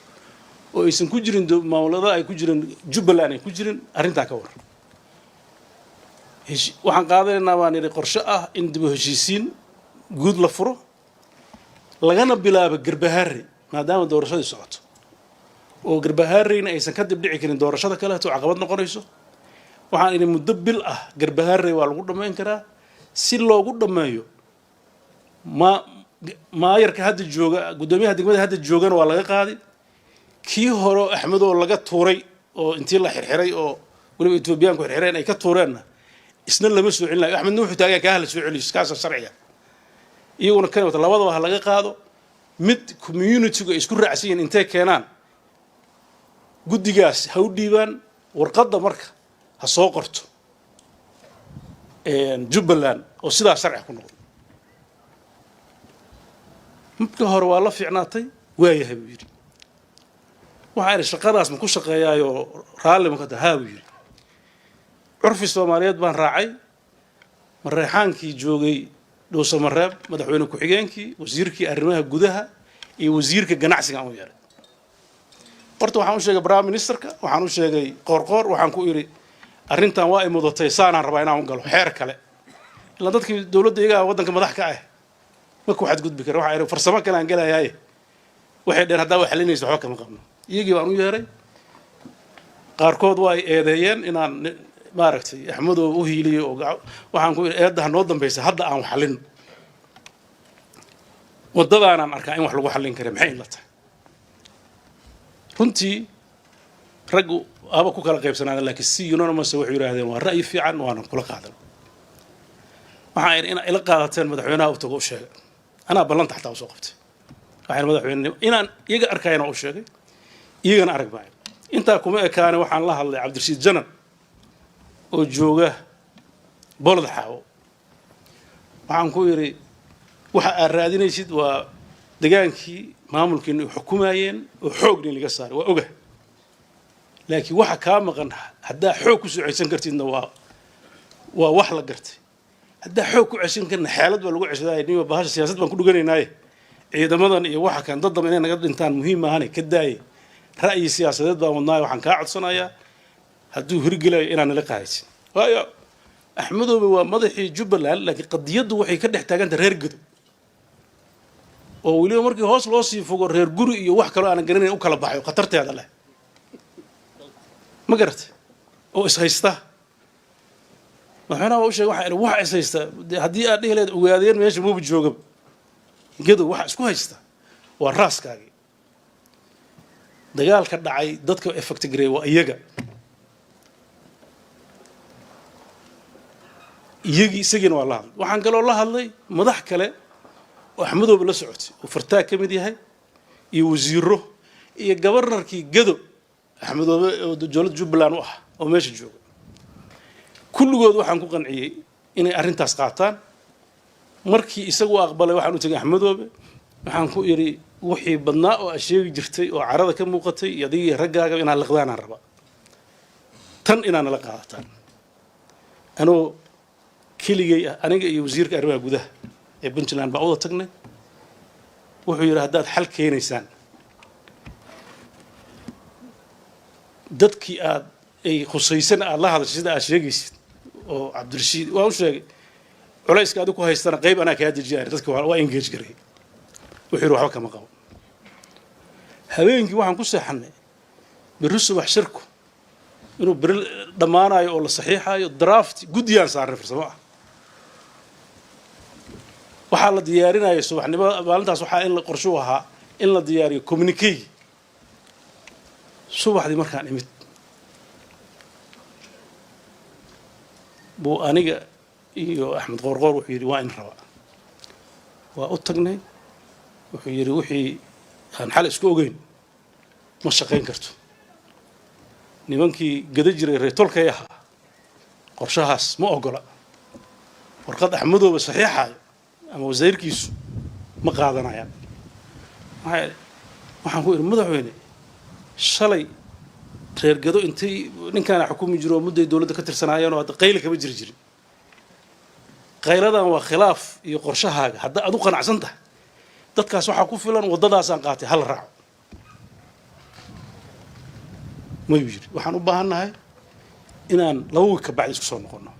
oo aysan ku jirin maamulada ay ku jirin Jubbaland ay ku jirin, arrintaa ka warran. Waxaan qaadanaynaa, baan idhi, qorshe ah in dib u heshiisiin guud la furo, lagana bilaabo Garbahaare, maadaama doorashadii socoto oo Garbahaareyna aysan ka dib dhici karin doorashada kaleeto caqabad noqonayso. Waxaan idhi, muddo bil ah Garbahaarey waa lagu dhammayn karaa. Si loogu dhammeeyo, ma maayarka hadda jooga, guddoomiyaha degmada hadda joogana waa laga qaadi, kii hore Axmedoo laga tuuray oo intii la xirxiray oo weliba Etoobiyaanku xirxireen ay ka tuureenna, isna lama soo celinayo. Axmedna wuxuu taagan kaa hala soo celiyo, kaasa sharciga. Iyaguna kan wata, labadaba ha laga qaado. Mid communitygu ay isku raacsan yihiin intay keenaan, guddigaas ha u dhiibaan warqadda. Marka ha soo qorto Jubbaland oo sidaa sharciga ku noqdo. Marka hore waa la fiicnaatay, waayahay buu yidhi. Waxaa idhi, shaqadaas ma ku shaqeeyaayoo raalli ma ka taha? Haa, buu yidhi. Curfi Soomaaliyeed baan raacay. Mareexaankii joogay Dhuusamareeb, madaxweyne ku-xigeenkii, wasiirkii arrimaha gudaha iyo wasiirka ganacsiga aan u yeeray. Horta waxaan u sheegay prime ministerka, waxaan u sheegay Qoorqoor. Waxaan ku idhi, arrintan waa ay mudatay, saanaan rabaa inaan u galo xeer kale, ilaa dadkii dowladda iyagaa waddanka madax ka ah, ma ku xadgudbi kara. Waxaa idhi, farsamo kale aan gelayaaye. Waxay dheheen, haddaa wax xalinaysa waxba kama qabno. Iyagii baan u yeeray. Qaarkood waa ay eedeeyeen inaan, maaragtay, Axmedoo u hiiliyey oo waxaan ku idhi, eedda ha noo dambaysa, hadda aan xallin. Waddadaanaan arkaa in wax lagu xallin kara, maxay la tahay? Runtii raggu aba ku kala qaybsanaadeen, laakiin si unanimous waxay yidhaahdeen, waa ra'yi fiican, waana kula qaadan. Waxaan idhi, inaa ila qaadateen madaxweynaha u tago, u sheegay. Anaa ballanta xataa usoo qabtay. Waxaan madaxweyne inaan iyaga arkayana u sheegay, iyagana arag maayo. Intaa kuma ekaane, waxaan la hadlay Cabdirashiid Janan oo jooga Bolod Xaawo. Waxaan ku idhi, waxa aad raadinaysid waa degaankii maamulkiina ay xukumayeen oo xoogni laga saaray, waa oga, laakiin waxa kaa maqan haddaa xoog ku soo ceshan kartidna waa wax la gartay, haddaa xoog ku ceshan karna xeelad baa lagu ceshadaaya. Nima bahasha siyaasad baan ku dhuganaynaaye, ciidamadan iyo waxa kan dad damba inay naga dhintaan muhiim maahane, ka daaye. Ra'yi siyaasadeed baan wadnaayo. Waxaan kaa codsanayaa, hadduu hirgelayo, inaan nala qaadaysin, waayo Axmedoobe waa madaxii Jubbaland, laakiin qadiyaddu waxay ka dhex taaganta reer Gedo, oo weliba markii hoos loo sii fogo reer guri iyo wax kaloo aanan garanayn u kala baxayo, khatarteeda leh, ma garatay, oo ishaysta. Madaxweynaha waa u sheegay. Waxaa idhi, waxa is haysta haddii aad dhihi lahayd ogaadeen meesha maba joogaba, Gedo waxa isku haysta waa raaskaagii. Dagaalka dhacay dadka effect gareey waa iyaga, iyagii. Isagiina waa la hadlay. Waxaan kaloo la hadlay madax kale oo Axmedooba la socotay, oo Fartaag ka mid yahay, iyo wasiiro, iyo governorkii Gado Axmedoobe oo dowladda Jubbaland u ah oo meesha jooga. Kulligood waxaan ku qanciyey inay arrintaas qaataan. Markii isagu aqbalay, waxaan u tegay Axmedoobe. Waxaan ku idhi, wixii badnaa oo aad sheegi jirtay oo carada ka muuqatay iyo adigii raggaaga inaad liqdaanaan rabaa, tan inaad nala qaadataan. Anoo keligay ah, aniga iyo wasiirka arrimaha gudaha ee Puntland baan wada tagnay. Wuxuu yidhi, haddaad xal keenaysaan, dadkii aad ay khusaysan aad la hadashay sida aad sheegaysid oo Cabdirashiid waa u sheegay, culayska adigu ku haystana qayb anaa kaa dejiya. Dadka waa engage garay. Wuxuu yidhi, waxba kama qabo. Habeenkii waxaan ku seexannay berri subax shirku inuu beri dhammaanayo oo la saxiixayo draft. Guddiyaan saarnay farsamo ah. Waxaa la diyaarinaya subaxnimo maalintaas, waxaa in la qorshuu ahaa in la diyaariyo communiqué. Subaxdii markaan imid buu aniga iyo Axmed Qoorqoor wuxuu yidhi, waa in rabaa. Waa u tagnay. Wuxuu yidhi, wixii aan xal isku ogeyn ma shaqayn karto. Nimankii gada jiray reetolkay ahaa qorshahaas ma ogola, warqad Axmedooba saxiixaayo ama wasiirkiisu ma qaadanayaan. Waxaan ku idhi, madaxweyne, shalay Reer Gedo intay ninkaana xukumi jiro oo mudday dowladda ka tirsanaayeen oo hadda qayli kama jiri jirin. Qayladan waa khilaaf iyo qorshahaaga hadda aad u qanacsan tahay. Dadkaas waxaa ku filan waddadaasaan qaatay, hala raaco. Mayuu yidhi, waxaan u baahannahay inaan 2 wiig ka bacdi isku soo noqono.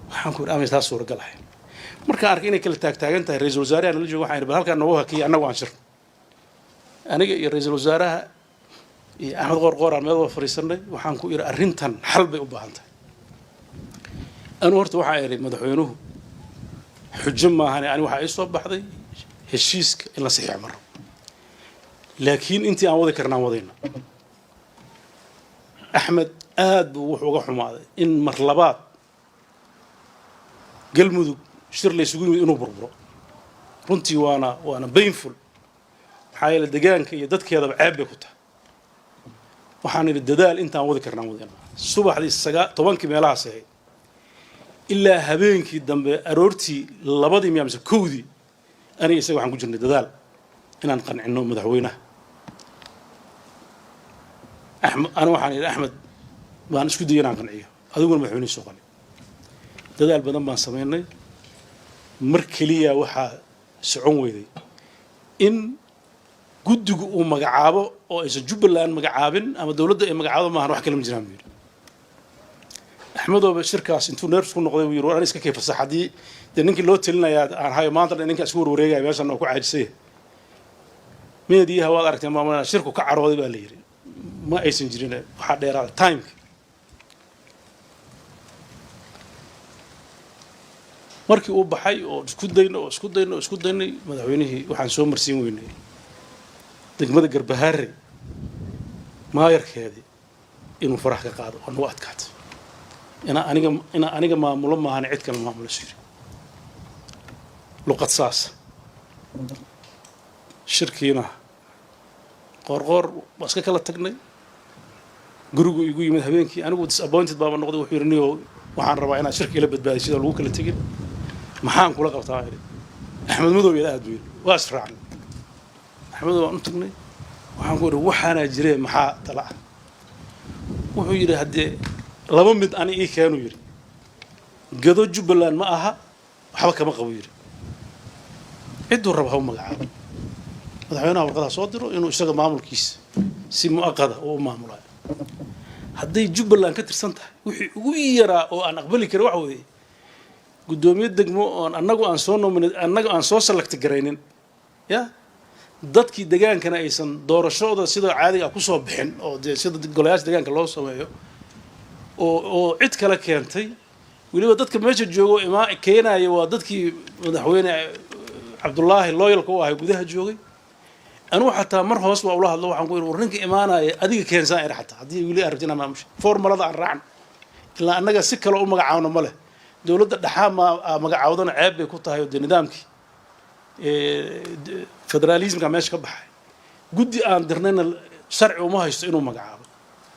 Waxaan ku yidhi, amay taas suuragal ahayn? Markaan arkay inay kala taagtaagan tahay, ra-iisul wasaaraha nala joogo, waxaan yidhi, bal halkaan noogu hakiya, annagu aan shirno. Aniga iyo ra-iisul wasaaraha iyo Axmed Qoorqoor aan meel wada fadhiisanay. Waxaan ku idhi, arrintan xal bay u baahan tahay. Anigu horta waxaan idhi, madaxweynuhu xujo maahane, ani waxaa ii soo baxday heshiiska in la saxiixo ma rabo, laakiin intii aan wadi karnaan wadayna. Axmed aad buu wuxuu uga xumaaday in mar labaad Galmudug shir la isugu yimid inuu burburo. Runtii waana painful, maxaa yeele degaanka iyo dadkeedaba ceeb bay ku tahay. Waxaan idhi, dadaal intaan wadi karnaan wadayna. Subaxdii 10-kii meelahaas ahayd ilaa habeenkii dambe aroortii 2-dii miya mise 1-dii, aniga isaga waxaan ku jirnay dadaal inaan qancinno madaxweynaha. Axmed, ana waxaan idhi, Axmed baan isku dayay inaan qanciyo, adiguna madaxweynihi soo qanci. Dadaal badan baan samaynay. Mar keliya waxaa socon weyday in guddigu uu magacaabo oo aysan Jubbaland magacaabin ama dowladda ay magacaabo maahan, wax kale ma jiraan, buu yidhi. Axmedooba shirkaas intuu nervous ku noqday buu yidhi, war ani iska kay fasax, haddii dee ninkii loo telinayaa aan hayo, maanta dhan ninkaa isku warwareegaya meeshan oo ku caajisaya. Meediyaha waad aragteen, maamulana shirku ka carooday baa la yidhi. Ma aysan jirin, waxaa dheeraada timeka. Markii uu baxay oo isku dayno oo isku dayno oo isku daynay, madaxweynihii waxaan soo marsiin weynay degmada Garbahaare maayarkeedii inuu farax ka qaado oo nagu adkaatay. Inaa aniga maamulo maahane, cid kale maamulo siri luqad saasa. Shirkiina Qoorqoor waa iska kala tagnay. Gurigu igu yimid habeenkii, anigu disappointed baaba noqday. Wuxuu yidhi, niyow, waxaan rabaa inaad shirka ila badbaadiy sidoo lagu kala tegin. Maxaan kula qabtaa? Idhi, Axmed Madow yada aad buu yidhi. Waa israacnay, Axmed waan u tagnay. Waxaan ku idhi, waxaanaa jiree, maxaa tala ah? Wuxuu yidhi, haddee laba mid ani ii keenuu yidhi. Gado Jubbaland ma aha, waxba kama qabo yidhi, cidduu raba ha u magacaabo, madaxweynaha warqadaha soo diro inuu isaga maamulkiisa si mu'aqada uu u maamulayo. Hadday Jubbaland ka tirsan tahay, wixii ugu yaraa oo aan aqbali karin waxa weeye guddoomiye degmo oon annagu aan soo nominate, annagu aan soo select garaynin, ya dadkii degaankana aysan doorashooda sida caadiga ah kusoo bixin, oo dee sida golayaasha degaanka loo sameeyo, oo cid kale keentay. Weliba dadka meesha joogo imaa keenaya waa dadkii madaxweyne Cabdullaahi loyalka u ahay gudaha joogay. Anugu xataa mar hoos waa ula hadlo. Waxaan ku yidhi, war ninka imaanaya adiga keensaan iri, xataa haddii weli aad rabti inaa maamusha, formalada aan raacno, ilaa annaga si kale u magacaawno ma leh. Dowladda dhexaa ma magacaawdana ceeb bay ku tahay, oo dee nidaamkii federaalismka meesha ka baxay. Guddi aan dirnayna sharci uma haysto inuu magacaabo.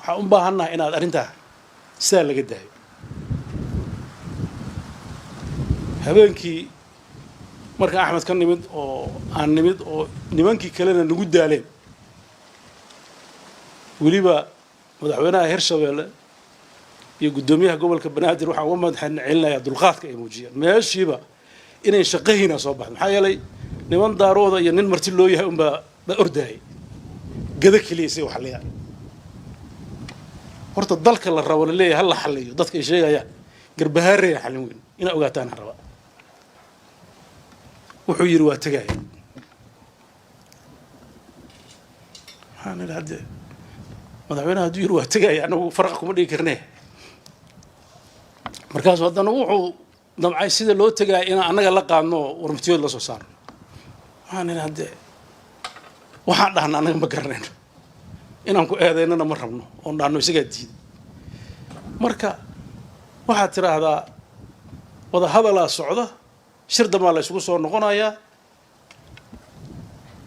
Waxaan u baahannahay inaad arrintaa sidaa laga daayo. Habeenkii markaan Axmed ka nimid oo aan nimid oo nimankii kalena nagu daaleen, weliba madaxweynaha Hirshabeelle iyo guddoomiyaha gobolka Banaadir, waxaan uga madax celinayaa dulqaadka ay muujiyeen. Meeshiiba inay shaqahiina soo baxdo, maxaa yeelay niman Daarooda iyo nin marti loo yahay unbaa baa ordaayay. Gado keliya say waxaliyaan horta dalka la rabo laleeyahay ha la xaliyo, dadka ay sheegayaan Garbahaareya xalin weyn inaa ogaataan rabaa. Wuxuu yidhi, waa tegaya. Waxaan idhi, hadde madaxweynaha hadduu yidhi waa tegaya, anagu faraqa kuma dhigi karne. Markaasu haddana wuxuu damcay sida loo tegaya inaan annaga la qaadno oo warmutiyood la soo saarno. Waxaan idhi, hadde waxaan dhahna annaga ma garanayno, inaan ku eedaynana ma rabno oon dhahno isagaa diiday. Marka waxaad tidhaahdaa wada hadalaa socda, shir dambaa la isugu soo noqonayaa.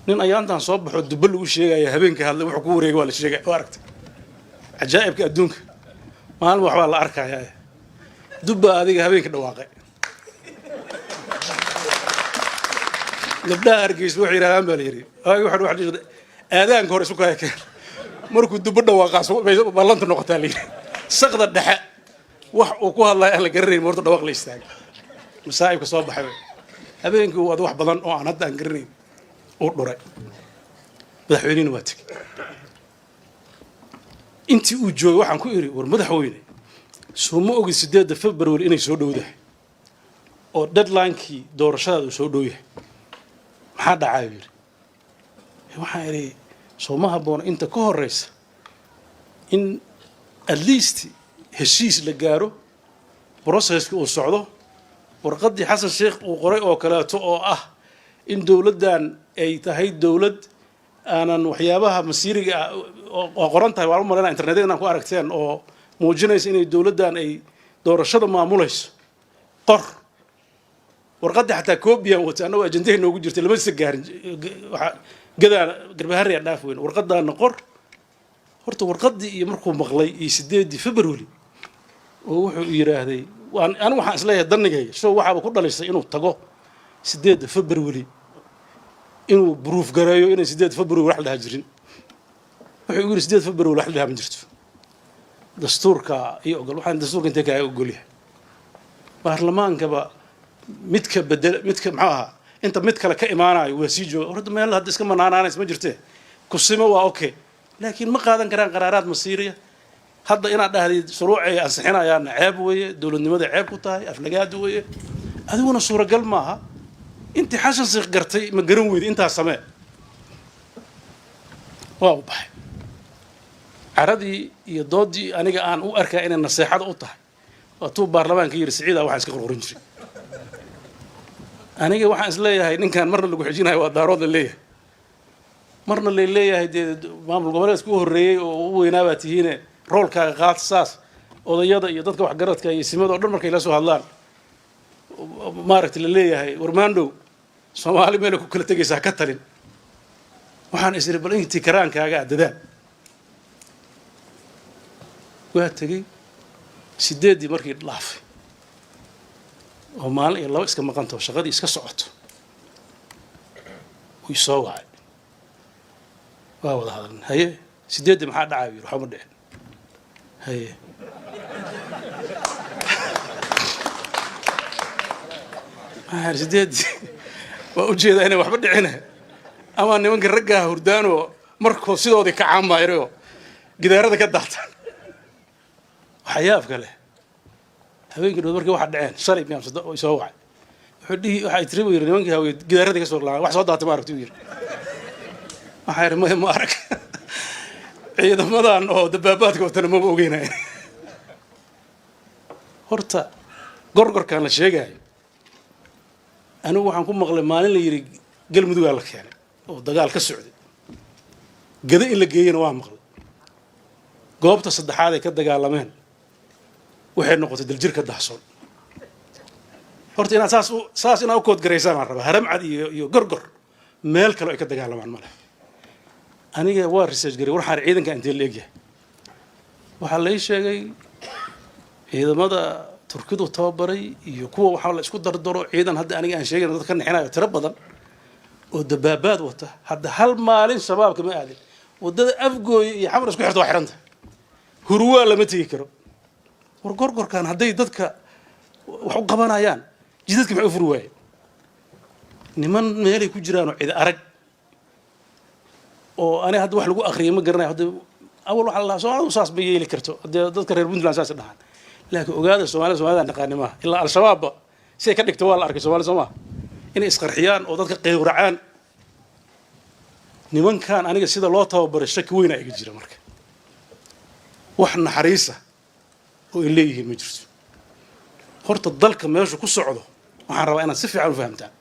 Nin ayaantan soo baxo dubbo lagu sheegaya habeenka hadlay, wuxuu ku wareegay waa la sheegaya. Waa aragtay cajaa'ibka adduunka, maalin waxbaa la arkayaa. Dubba adiga habeenka dhawaaqay. Gabdhaha Hargeysa waxay yidhahdaan baa la yidhi, waagi waxaan wax dhihi aadaanka hore isu kaya keen. Markuu dubo dhawaaqaas ballanta noqotaa la yidhi. Saqda dhexe wax uu ku hadlaya aan la garanayn horta dhawaaq la istaagay, masaa'ibka soo baxay. Habeenkii uu ad wax badan oo aan hadda aan garanayn uu dhuray. Madaxweynihina waa tegey. Intii uu joogay waxaan ku idhi, "War madaxweyne, soo ma ogid 8-da February inay soo dhowdahay oo deadline-kii doorashadaada uu soo dhow yahay? Maxaa dhacaa?" Yidhi. Waxaan idhi, "Soo ma habboona inta ka horeysa in at least heshiis la gaaro, process-ki uu socdo, warqaddii Xasan Sheekh uu qoray oo kaleeto oo ah in dowladdan ay tahay dowlad aanan waxyaabaha masiiriga ah oo qoran tahay, waan u malaynaa internetyada inaan ku aragteen, oo muujinaysa inay dowladdan ay doorashada maamulayso. Qor warqaddii, xataa copy-aan watay, annagoo ajandahay noogu jirtay, lama sa gaarin, waxa gadaa Garbaharey dhaaf weyn. Warqadaana qor horta." Warqaddii iyo markuu maqlay iyo 8-dii February oo wuxuu yidhaahday, anigu waxaan isleeyahay danigayga so waxaaba ku dhalisay inuu tago 8-da February, inuu proof gareeyo inay 8 February wax la dhaha jirin. Wuxuu igu yidhi, "8 February wax la dhaha ma jirto, dastuurka iyo ogol." Waxaan, "Dastuurka intee kaaga ogolyahay? Baarlamaankaba midka bedel, midka muxuu ahaa, inta mid kale ka imaanayo waa sii jooga. Horta meel hadda iska manaanaanaysa ma jirtee, kusimo waa okay, laakiin ma qaadan karaan qaraaraad masiiriya. Hadda inaad dhahdid shuruucay ansixinayaanna ceeb weeye, dowladnimada ceeb ku tahay, aflagaada weeye, adiguna suuragal maaha. Intii Xasan Sheekh gartay ma garan weydi, intaas samee." Waa u baxay caradii iyo doodii. Aniga aan u arkaa inay naseexada u tahay waa tuu baarlamaanka yidhi, "Siciida waxaan iska qorqorin jiray." Aniga waxaan is leeyahay ninkan marna lagu xijinayo waa Daarood la leeyahay, marna lay leeyahay dee maamul goboleedka u horreeyey oo u weynaa baa tihiine, role-kaaga qaata. Saas odayada iyo dadka waxgaradka iyo simada o dhan markay la soo hadlaan, maaragtay, la leeyahay, "Warmaandhow, Soomaali meelay ku kala tegaysaa ka talin." Waxaan is iri, bal intii karaankaaga ah dadaal. Waa tegey 8-dii markii dhaafay oo maalin iyo laba iska maqantaho, shaqadii iska socoto, wuu soo wacay, waa wada hadalna. "Haye, 8-dii maxaa dhacay?" Yiri. "Waxba ma dhicin." "Haye." Waxaan 8-dii waa ujeedaa inay waxba dhicina, ama nimanka raggaa hurdaanoo markoo sidoodii ka caamayrayoo gidaarada ka daataan. Waxyaabka leh, habeenkii dhood markii waxa dhaceen, shalay miyaan soo wacay, wuxuu dhihi, waxay tiri, buu yidhi, "Nimankii hawye gidaaradii ka soo laabay, wax soo daatay ma aragti?" uu yidhi. Waxaa yidhi, "Maya, ma arag. Ciidamadan oo dabaabaadka watana maba ogeynaya." Horta gorgorkaan la sheegaayo, anigu waxaan ku maqlay maalin la yidhi Galmudugaa la keenay oo dagaal ka socday, Gada in la geeyena waa maqlay. Goobta saddexaad ay ka dagaalameen waxay noqotay daljir ka dahsoon. Horta inaad saas saas inaad u koodgaraysaan aan rabaa. Haramcad iyo Gorgor meel kale ay ka dagaalamaan ma leh. Aniga waa research garay, waxaan ciidanka intee la egyahay. Waxaa la ii sheegay ciidamada Turkidu tababaray iyo kuwa waxaa la isku dardaro, ciidan hadda aniga aan sheegayna dad ka nixinayo, tiro badan oo dabaabaad wata. Hadda hal maalin Shabaabka ma aadin. Waddada Afgooye iyo Xamar isku xirta waa xiranta, Hurwaa lama tegi karo. War Gorgorkan hadday dadka wax u qabanayaan, jidadka maxay u furi waayeen? Niman meelay ku jiraanoo cidi arag oo ani hadda wax lagu akriyay ma garanayo. Hadda awal waxaa la lahaa Soomaalidu saas ma yeeli karto, haddee dadka reer Puntland saas dhahaan. Laakiin ogaada, Soomaalida Soomaalida naqaani maaha. Ilaa Al-Shabaabba siay ka dhigto waa la arkay. Soomaalida soo maha inay isqarxiyaan oo dadka qeywracaan. Nimankan aniga sida loo tababaray shaki weyna iga jira. Marka wax naxariisa oo ay leeyihiin ma jirto. Horta dalka meeshu ku socdo waxaan rabaa inaad si fiican u fahamtaan.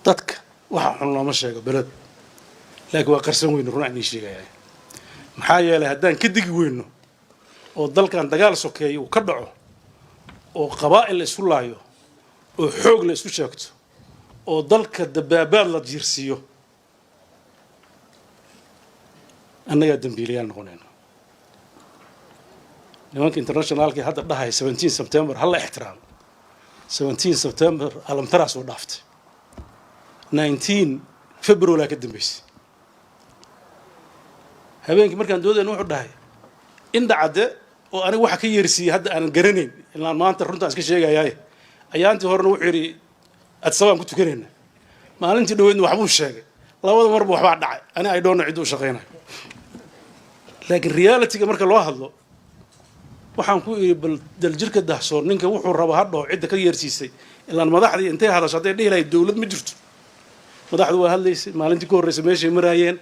Dadka waxa xun looma sheego beled, laakiin waa qarsan weyno. Runaa inii sheegaya, maxaa yeelay haddaan ka digi weyno oo dalkan dagaal sokeeyo uu ka dhaco oo qabaa'il la isku laayo oo xoog la isku sheegto oo dalka dabaabaad la jiirsiiyo, annagaa dambiilayaal noqonayno. Nimanka international-kii hadda dhahay 17 September ha la ixtiraamo, 17 September alamtaraa soo dhaaftay. 19 February ka dambeysay. Habeenkii markaan doodayna wuxuu dhahay Indhacadde, oo aniga waxa ka yeersiiyey hadda aanan garanayn, ilaan maanta runtaan iska sheegayaaye. Ayaantii horena wuxuu yidhi Adsabaan ku tukanayna, maalintii dhaweydna waxbuu sheegay. Labada marba waxbaa dhacay. Ani I don't know cidduu u shaqaynayo, laakiin realityga marka loo hadlo, waxaan ku idhi bal Daljirka Dahsoon ninka wuxuu raba ha dhaho, cidda ka yeersiisay. Ilaan madaxdii intay hadasho hadday dhihi lahayd dowlad ma jirto. Madaxdu waa hadlaysay maalintii ka horreysay, meeshay maraayeen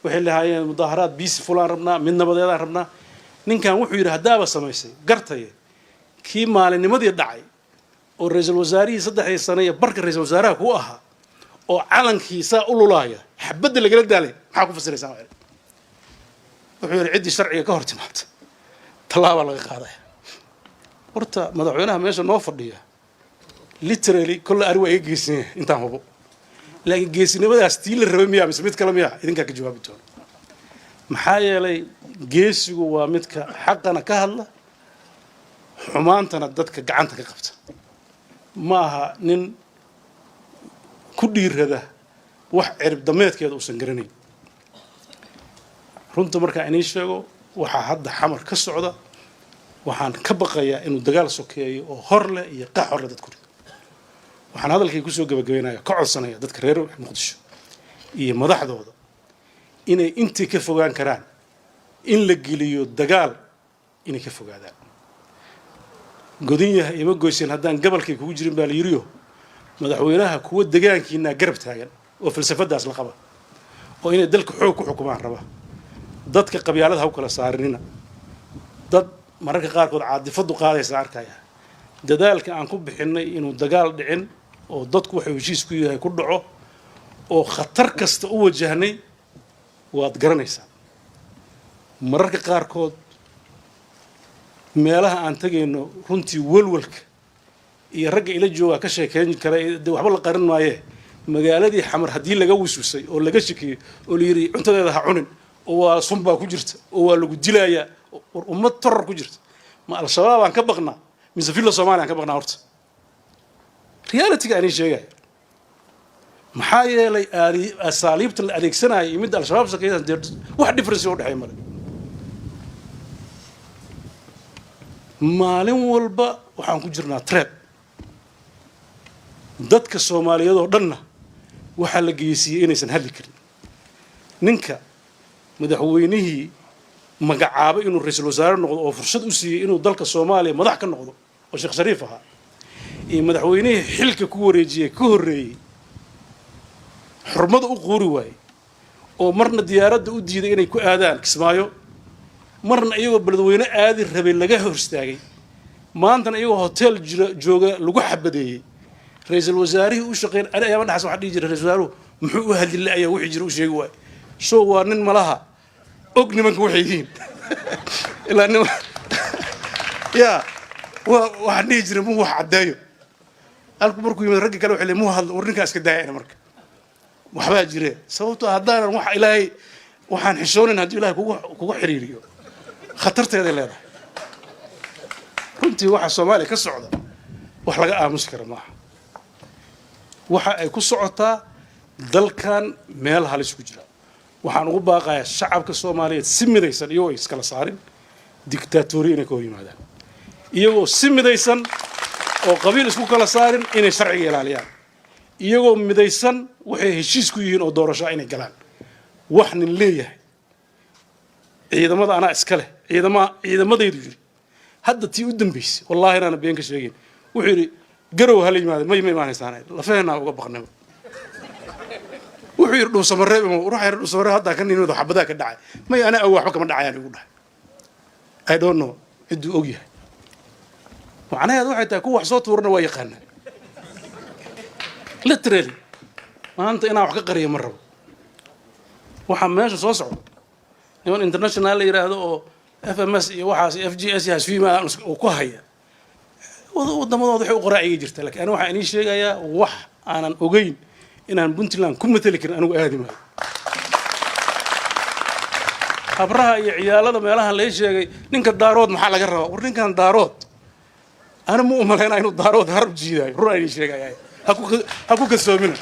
waxay lahaayeen mudaaharaad peaceful aan rabnaa, mid nabadeedaan rabnaa. Ninkan wuxuu yidhi haddaaba samaysay gartaye, kii maalinnimadii dhacay oo ra-iisul wasaarihii 3dii sane iyo barka ra-iisul wasaaraha ku ahaa oo calankii saa u lulaaya xabadda lagala daalay, maxaa ku fasiraysaa? Wuxuu yidhi ciddii sharciga ka hor timaata tallaabaa laga qaadaya. Horta madaxweynaha meesha noo fadhiya literally kolle ari waa iga geesan yahay intaan hubo, laakiin geesinimadaas tii la rabay miyaa mise mid kale miyaa, idinkaa ka jawaabi doono. Maxaa yeelay geesigu waa midka xaqana ka hadla, xumaantana dadka gacanta ka qabta. Ma aha nin ku dhiirada wax cirib dameedkeeda uusan garanayn. Runta markaan inii sheego, waxaa hadda Xamar ka socda, waxaan ka baqayaa inuu dagaal sokeeyo oo hor leh iyo qax hor leh dad ku rido. Waxaan hadalkay kusoo gabagabaynaya, ka codsanaya dadka reer Muqdisho iyo madaxdooda inay intii ka fogaan karaan in la geliyo dagaal, inay ka fogaadaan. Godin yahay ima goyseen haddaan gabalkay kugu jirin baa la yiriyo. Madaxweynaha kuwa degaankiinaa garab taagan oo falsafadaas la qaba oo inay dalka xoog ku xukumaan raba. Dadka qabyaalada ha u kala saarinina. Dad mararka qaarkood caadifadu qaadaysa arkaya. Dadaalka aan ku bixinnay inuu dagaal dhicin oo dadku waxuu heshiis ku yahay ku dhaco oo khatar kasta u wajahnay waad garanaysaa. Mararka qaarkood meelaha aan tegayno, runtii walwalka iyo ragga ila joogaa ka sheekeyn kara, dee waxba la qarin maayee. Magaaladii Xamar haddii laga wiswisay oo laga shakiyey oo la yidhi cuntadeeda ha cunin oo waa sun baa ku jirta oo waa lagu dilayaa, war ummad toror ku jirta, ma Al-Shabaab aan ka baqnaa mise Villa Soomaaliya aan ka baqnaa? Horta realityga aan sheegaya, maxaa yeelay asaaliibta la adeegsanaya iyo midda Al-Shabaab shaqeeyaan dee wax difference u dhexeeya male. Maalin walba waxaan ku jirnaa threat. Dadka Soomaaliyeed oo dhanna waxaa la geysiiyey inaysan hadli karin. Ninka madaxweynihii magacaabay inuu ra-iisul wasaare noqdo oo fursad u siiyey inuu dalka Soomaaliya madax ka noqdo oo Sheekh Shariif ahaa, iyo madaxweynihii xilka ku wareejiyey ka horreeyey, xurmada u quuri waayey oo marna diyaaradda u diiday inay ku aadaan Kismaayo, marna iyagoo beledweyne aadi rabay laga hor istaagay, maantana iyagoo hotel jira jooga lagu xabadeeyey, ra-iisul wasaarihii u shaqeyn. Ani ayaama dhaxas waxaa dhihi jiray, ra-isul wasaaruhu muxuu u hadli la'ayaa, wixii jira u sheegi waay? So waa nin malaha og nimanka waxay yihiin ilaa nima ya wa. Waxaan dhihi jiray muu wax caddeeyo. Halku markuu yimid ragga kale waxay leeyihin muu hadlo, war ninkaa iska daayana. Marka waxbaa jire, sababtoo haddaanan wax Ilaahay waxaan xishoonayn haddii Ilahay kugu xiriiriyo, khatarteeday leedahay. Runtii waxa Soomaaliya ka socda wax laga aamusi kara maaha. Waxa ay ku socotaa dalkan meel halis ku jira. Waxaan ugu baaqayaa shacabka Soomaaliyeed si midaysan, iyagoo ay iskala saarin dictatoriya, inay ka hor yimaadaan, iyagoo si midaysan oo qabiil isku kala saarin inay sharciga ilaaliyaan, iyagoo midaysan waxay heshiis ku yihiin oo doorasho inay galaan. Wax nin leeyahay ciidamada anaa iska leh, ciidamadaydu yidhi. Hadda tii u dambaysay, wallahi inaana been ka sheegin, wuxuu yidhi Garow hala yimaada. May ma imaanaysaan, lafaheenaa uga baqnaba. Wuxuu yidhi Dhuusamareeb imo. Ruuxa yidhi Dhuusamareeb haddaa ka nimid, xabadaa ka dhacay. May, anaa awo, waxba kama dhacayaan igu dhahay. I don't know cidduu og yahay. Macnaheedu waxay tahay kuwa wax soo tuurana waa yaqaanaa. Literally maanta inaan wax ka qariyo ma rabo. Waxaa meesha soo socda niman international la yidhaahdo oo FMS iyo waxaas FGS iyo hasfima uu ku haya waddamadooda, waxay u qoraa iga jirta. Lakin aniga waxaan inii sheegayaa wax aanan ogeyn inaan Puntland ku mateli karin. Anigu aadi maayo. Habraha iyo ciyaalada meelaha lay sheegay, ninka Daarood maxaa laga rabaa? War ninkan Daarood ana ma umalaynaa inuu Daarood harab jiidaayo. Run aan inii sheegaya, ha ku kalsoomina.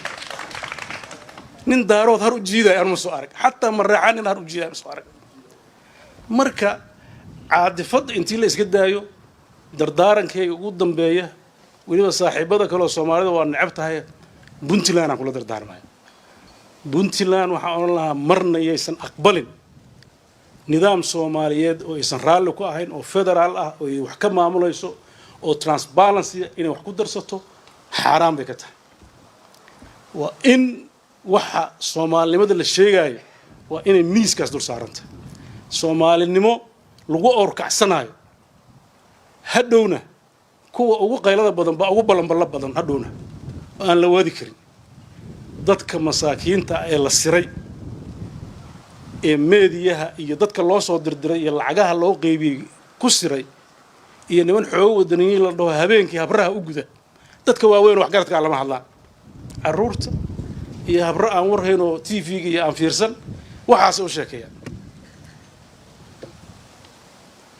Nin Daarood har u jiidaya anuma soo arag, xataa Mareexaan nin har u jiidaya ma soo arag. Marka caadifadda intii la iska daayo, dardaarankayga ugu dambeeya, weliba saaxiibada kaleoo Soomaalida waa necab tahay, Puntland aan kula dardaarmaya. Puntland waxaan odhan lahaa, marna yaysan aqbalin nidaam Soomaaliyeed oo aysan raalli ku ahayn, oo federaal ah, oo ay wax ka maamulayso, oo transparency inay wax ku darsato xaaraan bay ka tahay. Waa in waxa Soomaalinimada la sheegayo waa inay miiskaas dul saarantahay. Soomaalinimo lagu awrkacsanayo, hadhowna kuwa ugu qaylada badan baa ugu ballanballo badan, hadhowna oo aan la waadi karin. Dadka masaakiinta ee la siray ee meediyaha iyo dadka loo soo dirdiray iyo lacagaha loo qeybiyey ku siray, iyo niman xoogo wadaniyiin la dhaho habeenkii habraha u guda, dadka waaweyn waxgaradkaa lama hadlaan, carruurta iyo habro aan warhayn oo TV-ga iyo aan fiirsan waxaasay u sheekeeyaan.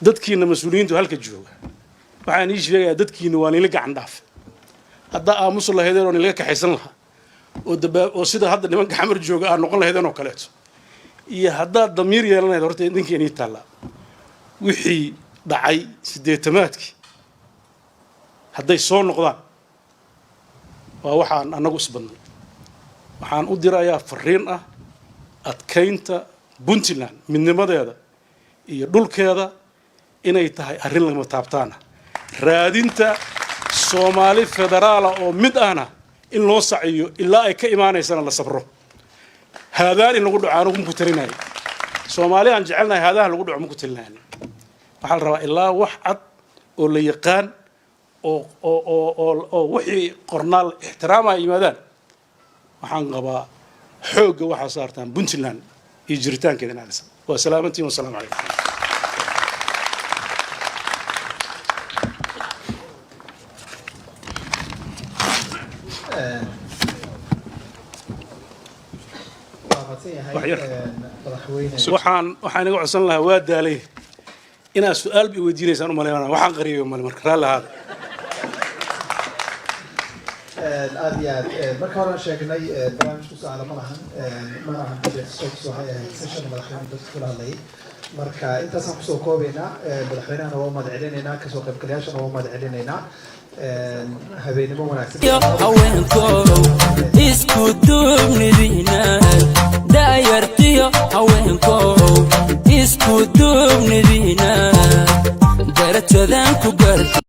Dadkiina mas-uuliyiintu halka jooga, waxaan ii sheegayaa, dadkiina waa nila gacan dhaafe. Haddaa aamusu lahaydeen oo nilaga kaxaysan lahaa oo dabaa oo sida hadda nimanka Xamar jooga aad noqon lahaydeen oo kaleeto, iyo haddaad damiir yeelanayd, horta idinka inii taallaa. Wixii dhacay siddeetamaadkii hadday soo noqdaan, waa waxaan annagu isbadnay. Waxaan u dirayaa fariin ah adkaynta Puntland midnimadeeda iyo dhulkeeda inay tahay arrin lama taabtaana, raadinta Soomaali federaala oo mid ahna in loo saciyo, ilaa ay ka imaanaysana la sabro. Haadaan in lagu dhaco anugu maku talinayo. Soomaali aan jecelnahay haadaha lagu dhaco maku talinayo. Waxaa la rabaa ilaa wax cad oo la yaqaan oo wixii qornaal ixtiraamaya yimaadaan. Waxaan qabaa xoogga waxaa saartaan Puntland iyo jiritaankeeda in aadisa. Waa salaamantiin, wasalaamu calaykum. Waa mahadsan yahay madaxweyne. Waxaan iga codsan lahaa, waa daalay, inaad su-aal ba i weydiinaysaan u malaynaya, waxaan qariyay male, marka raalli ahaada. Aad iyo aad. Marka horaan sheegnay, barnaamijku su-aalo ma lahan, mana ahan debate talks, waxay ahayd session madaxweyne dadka kula hadlayay. Marka intaasaan kusoo koobaynaa. Madaxweynahana waa u mahad celinaynaa, kasoo qaybgalayaashana waa u mahad celinaynaa. Habeenimo wanaagsan. Haweenkow, isku duubnidiina, da'yartiyo haweenkow, isku duubnidiina, darajadan ku garta.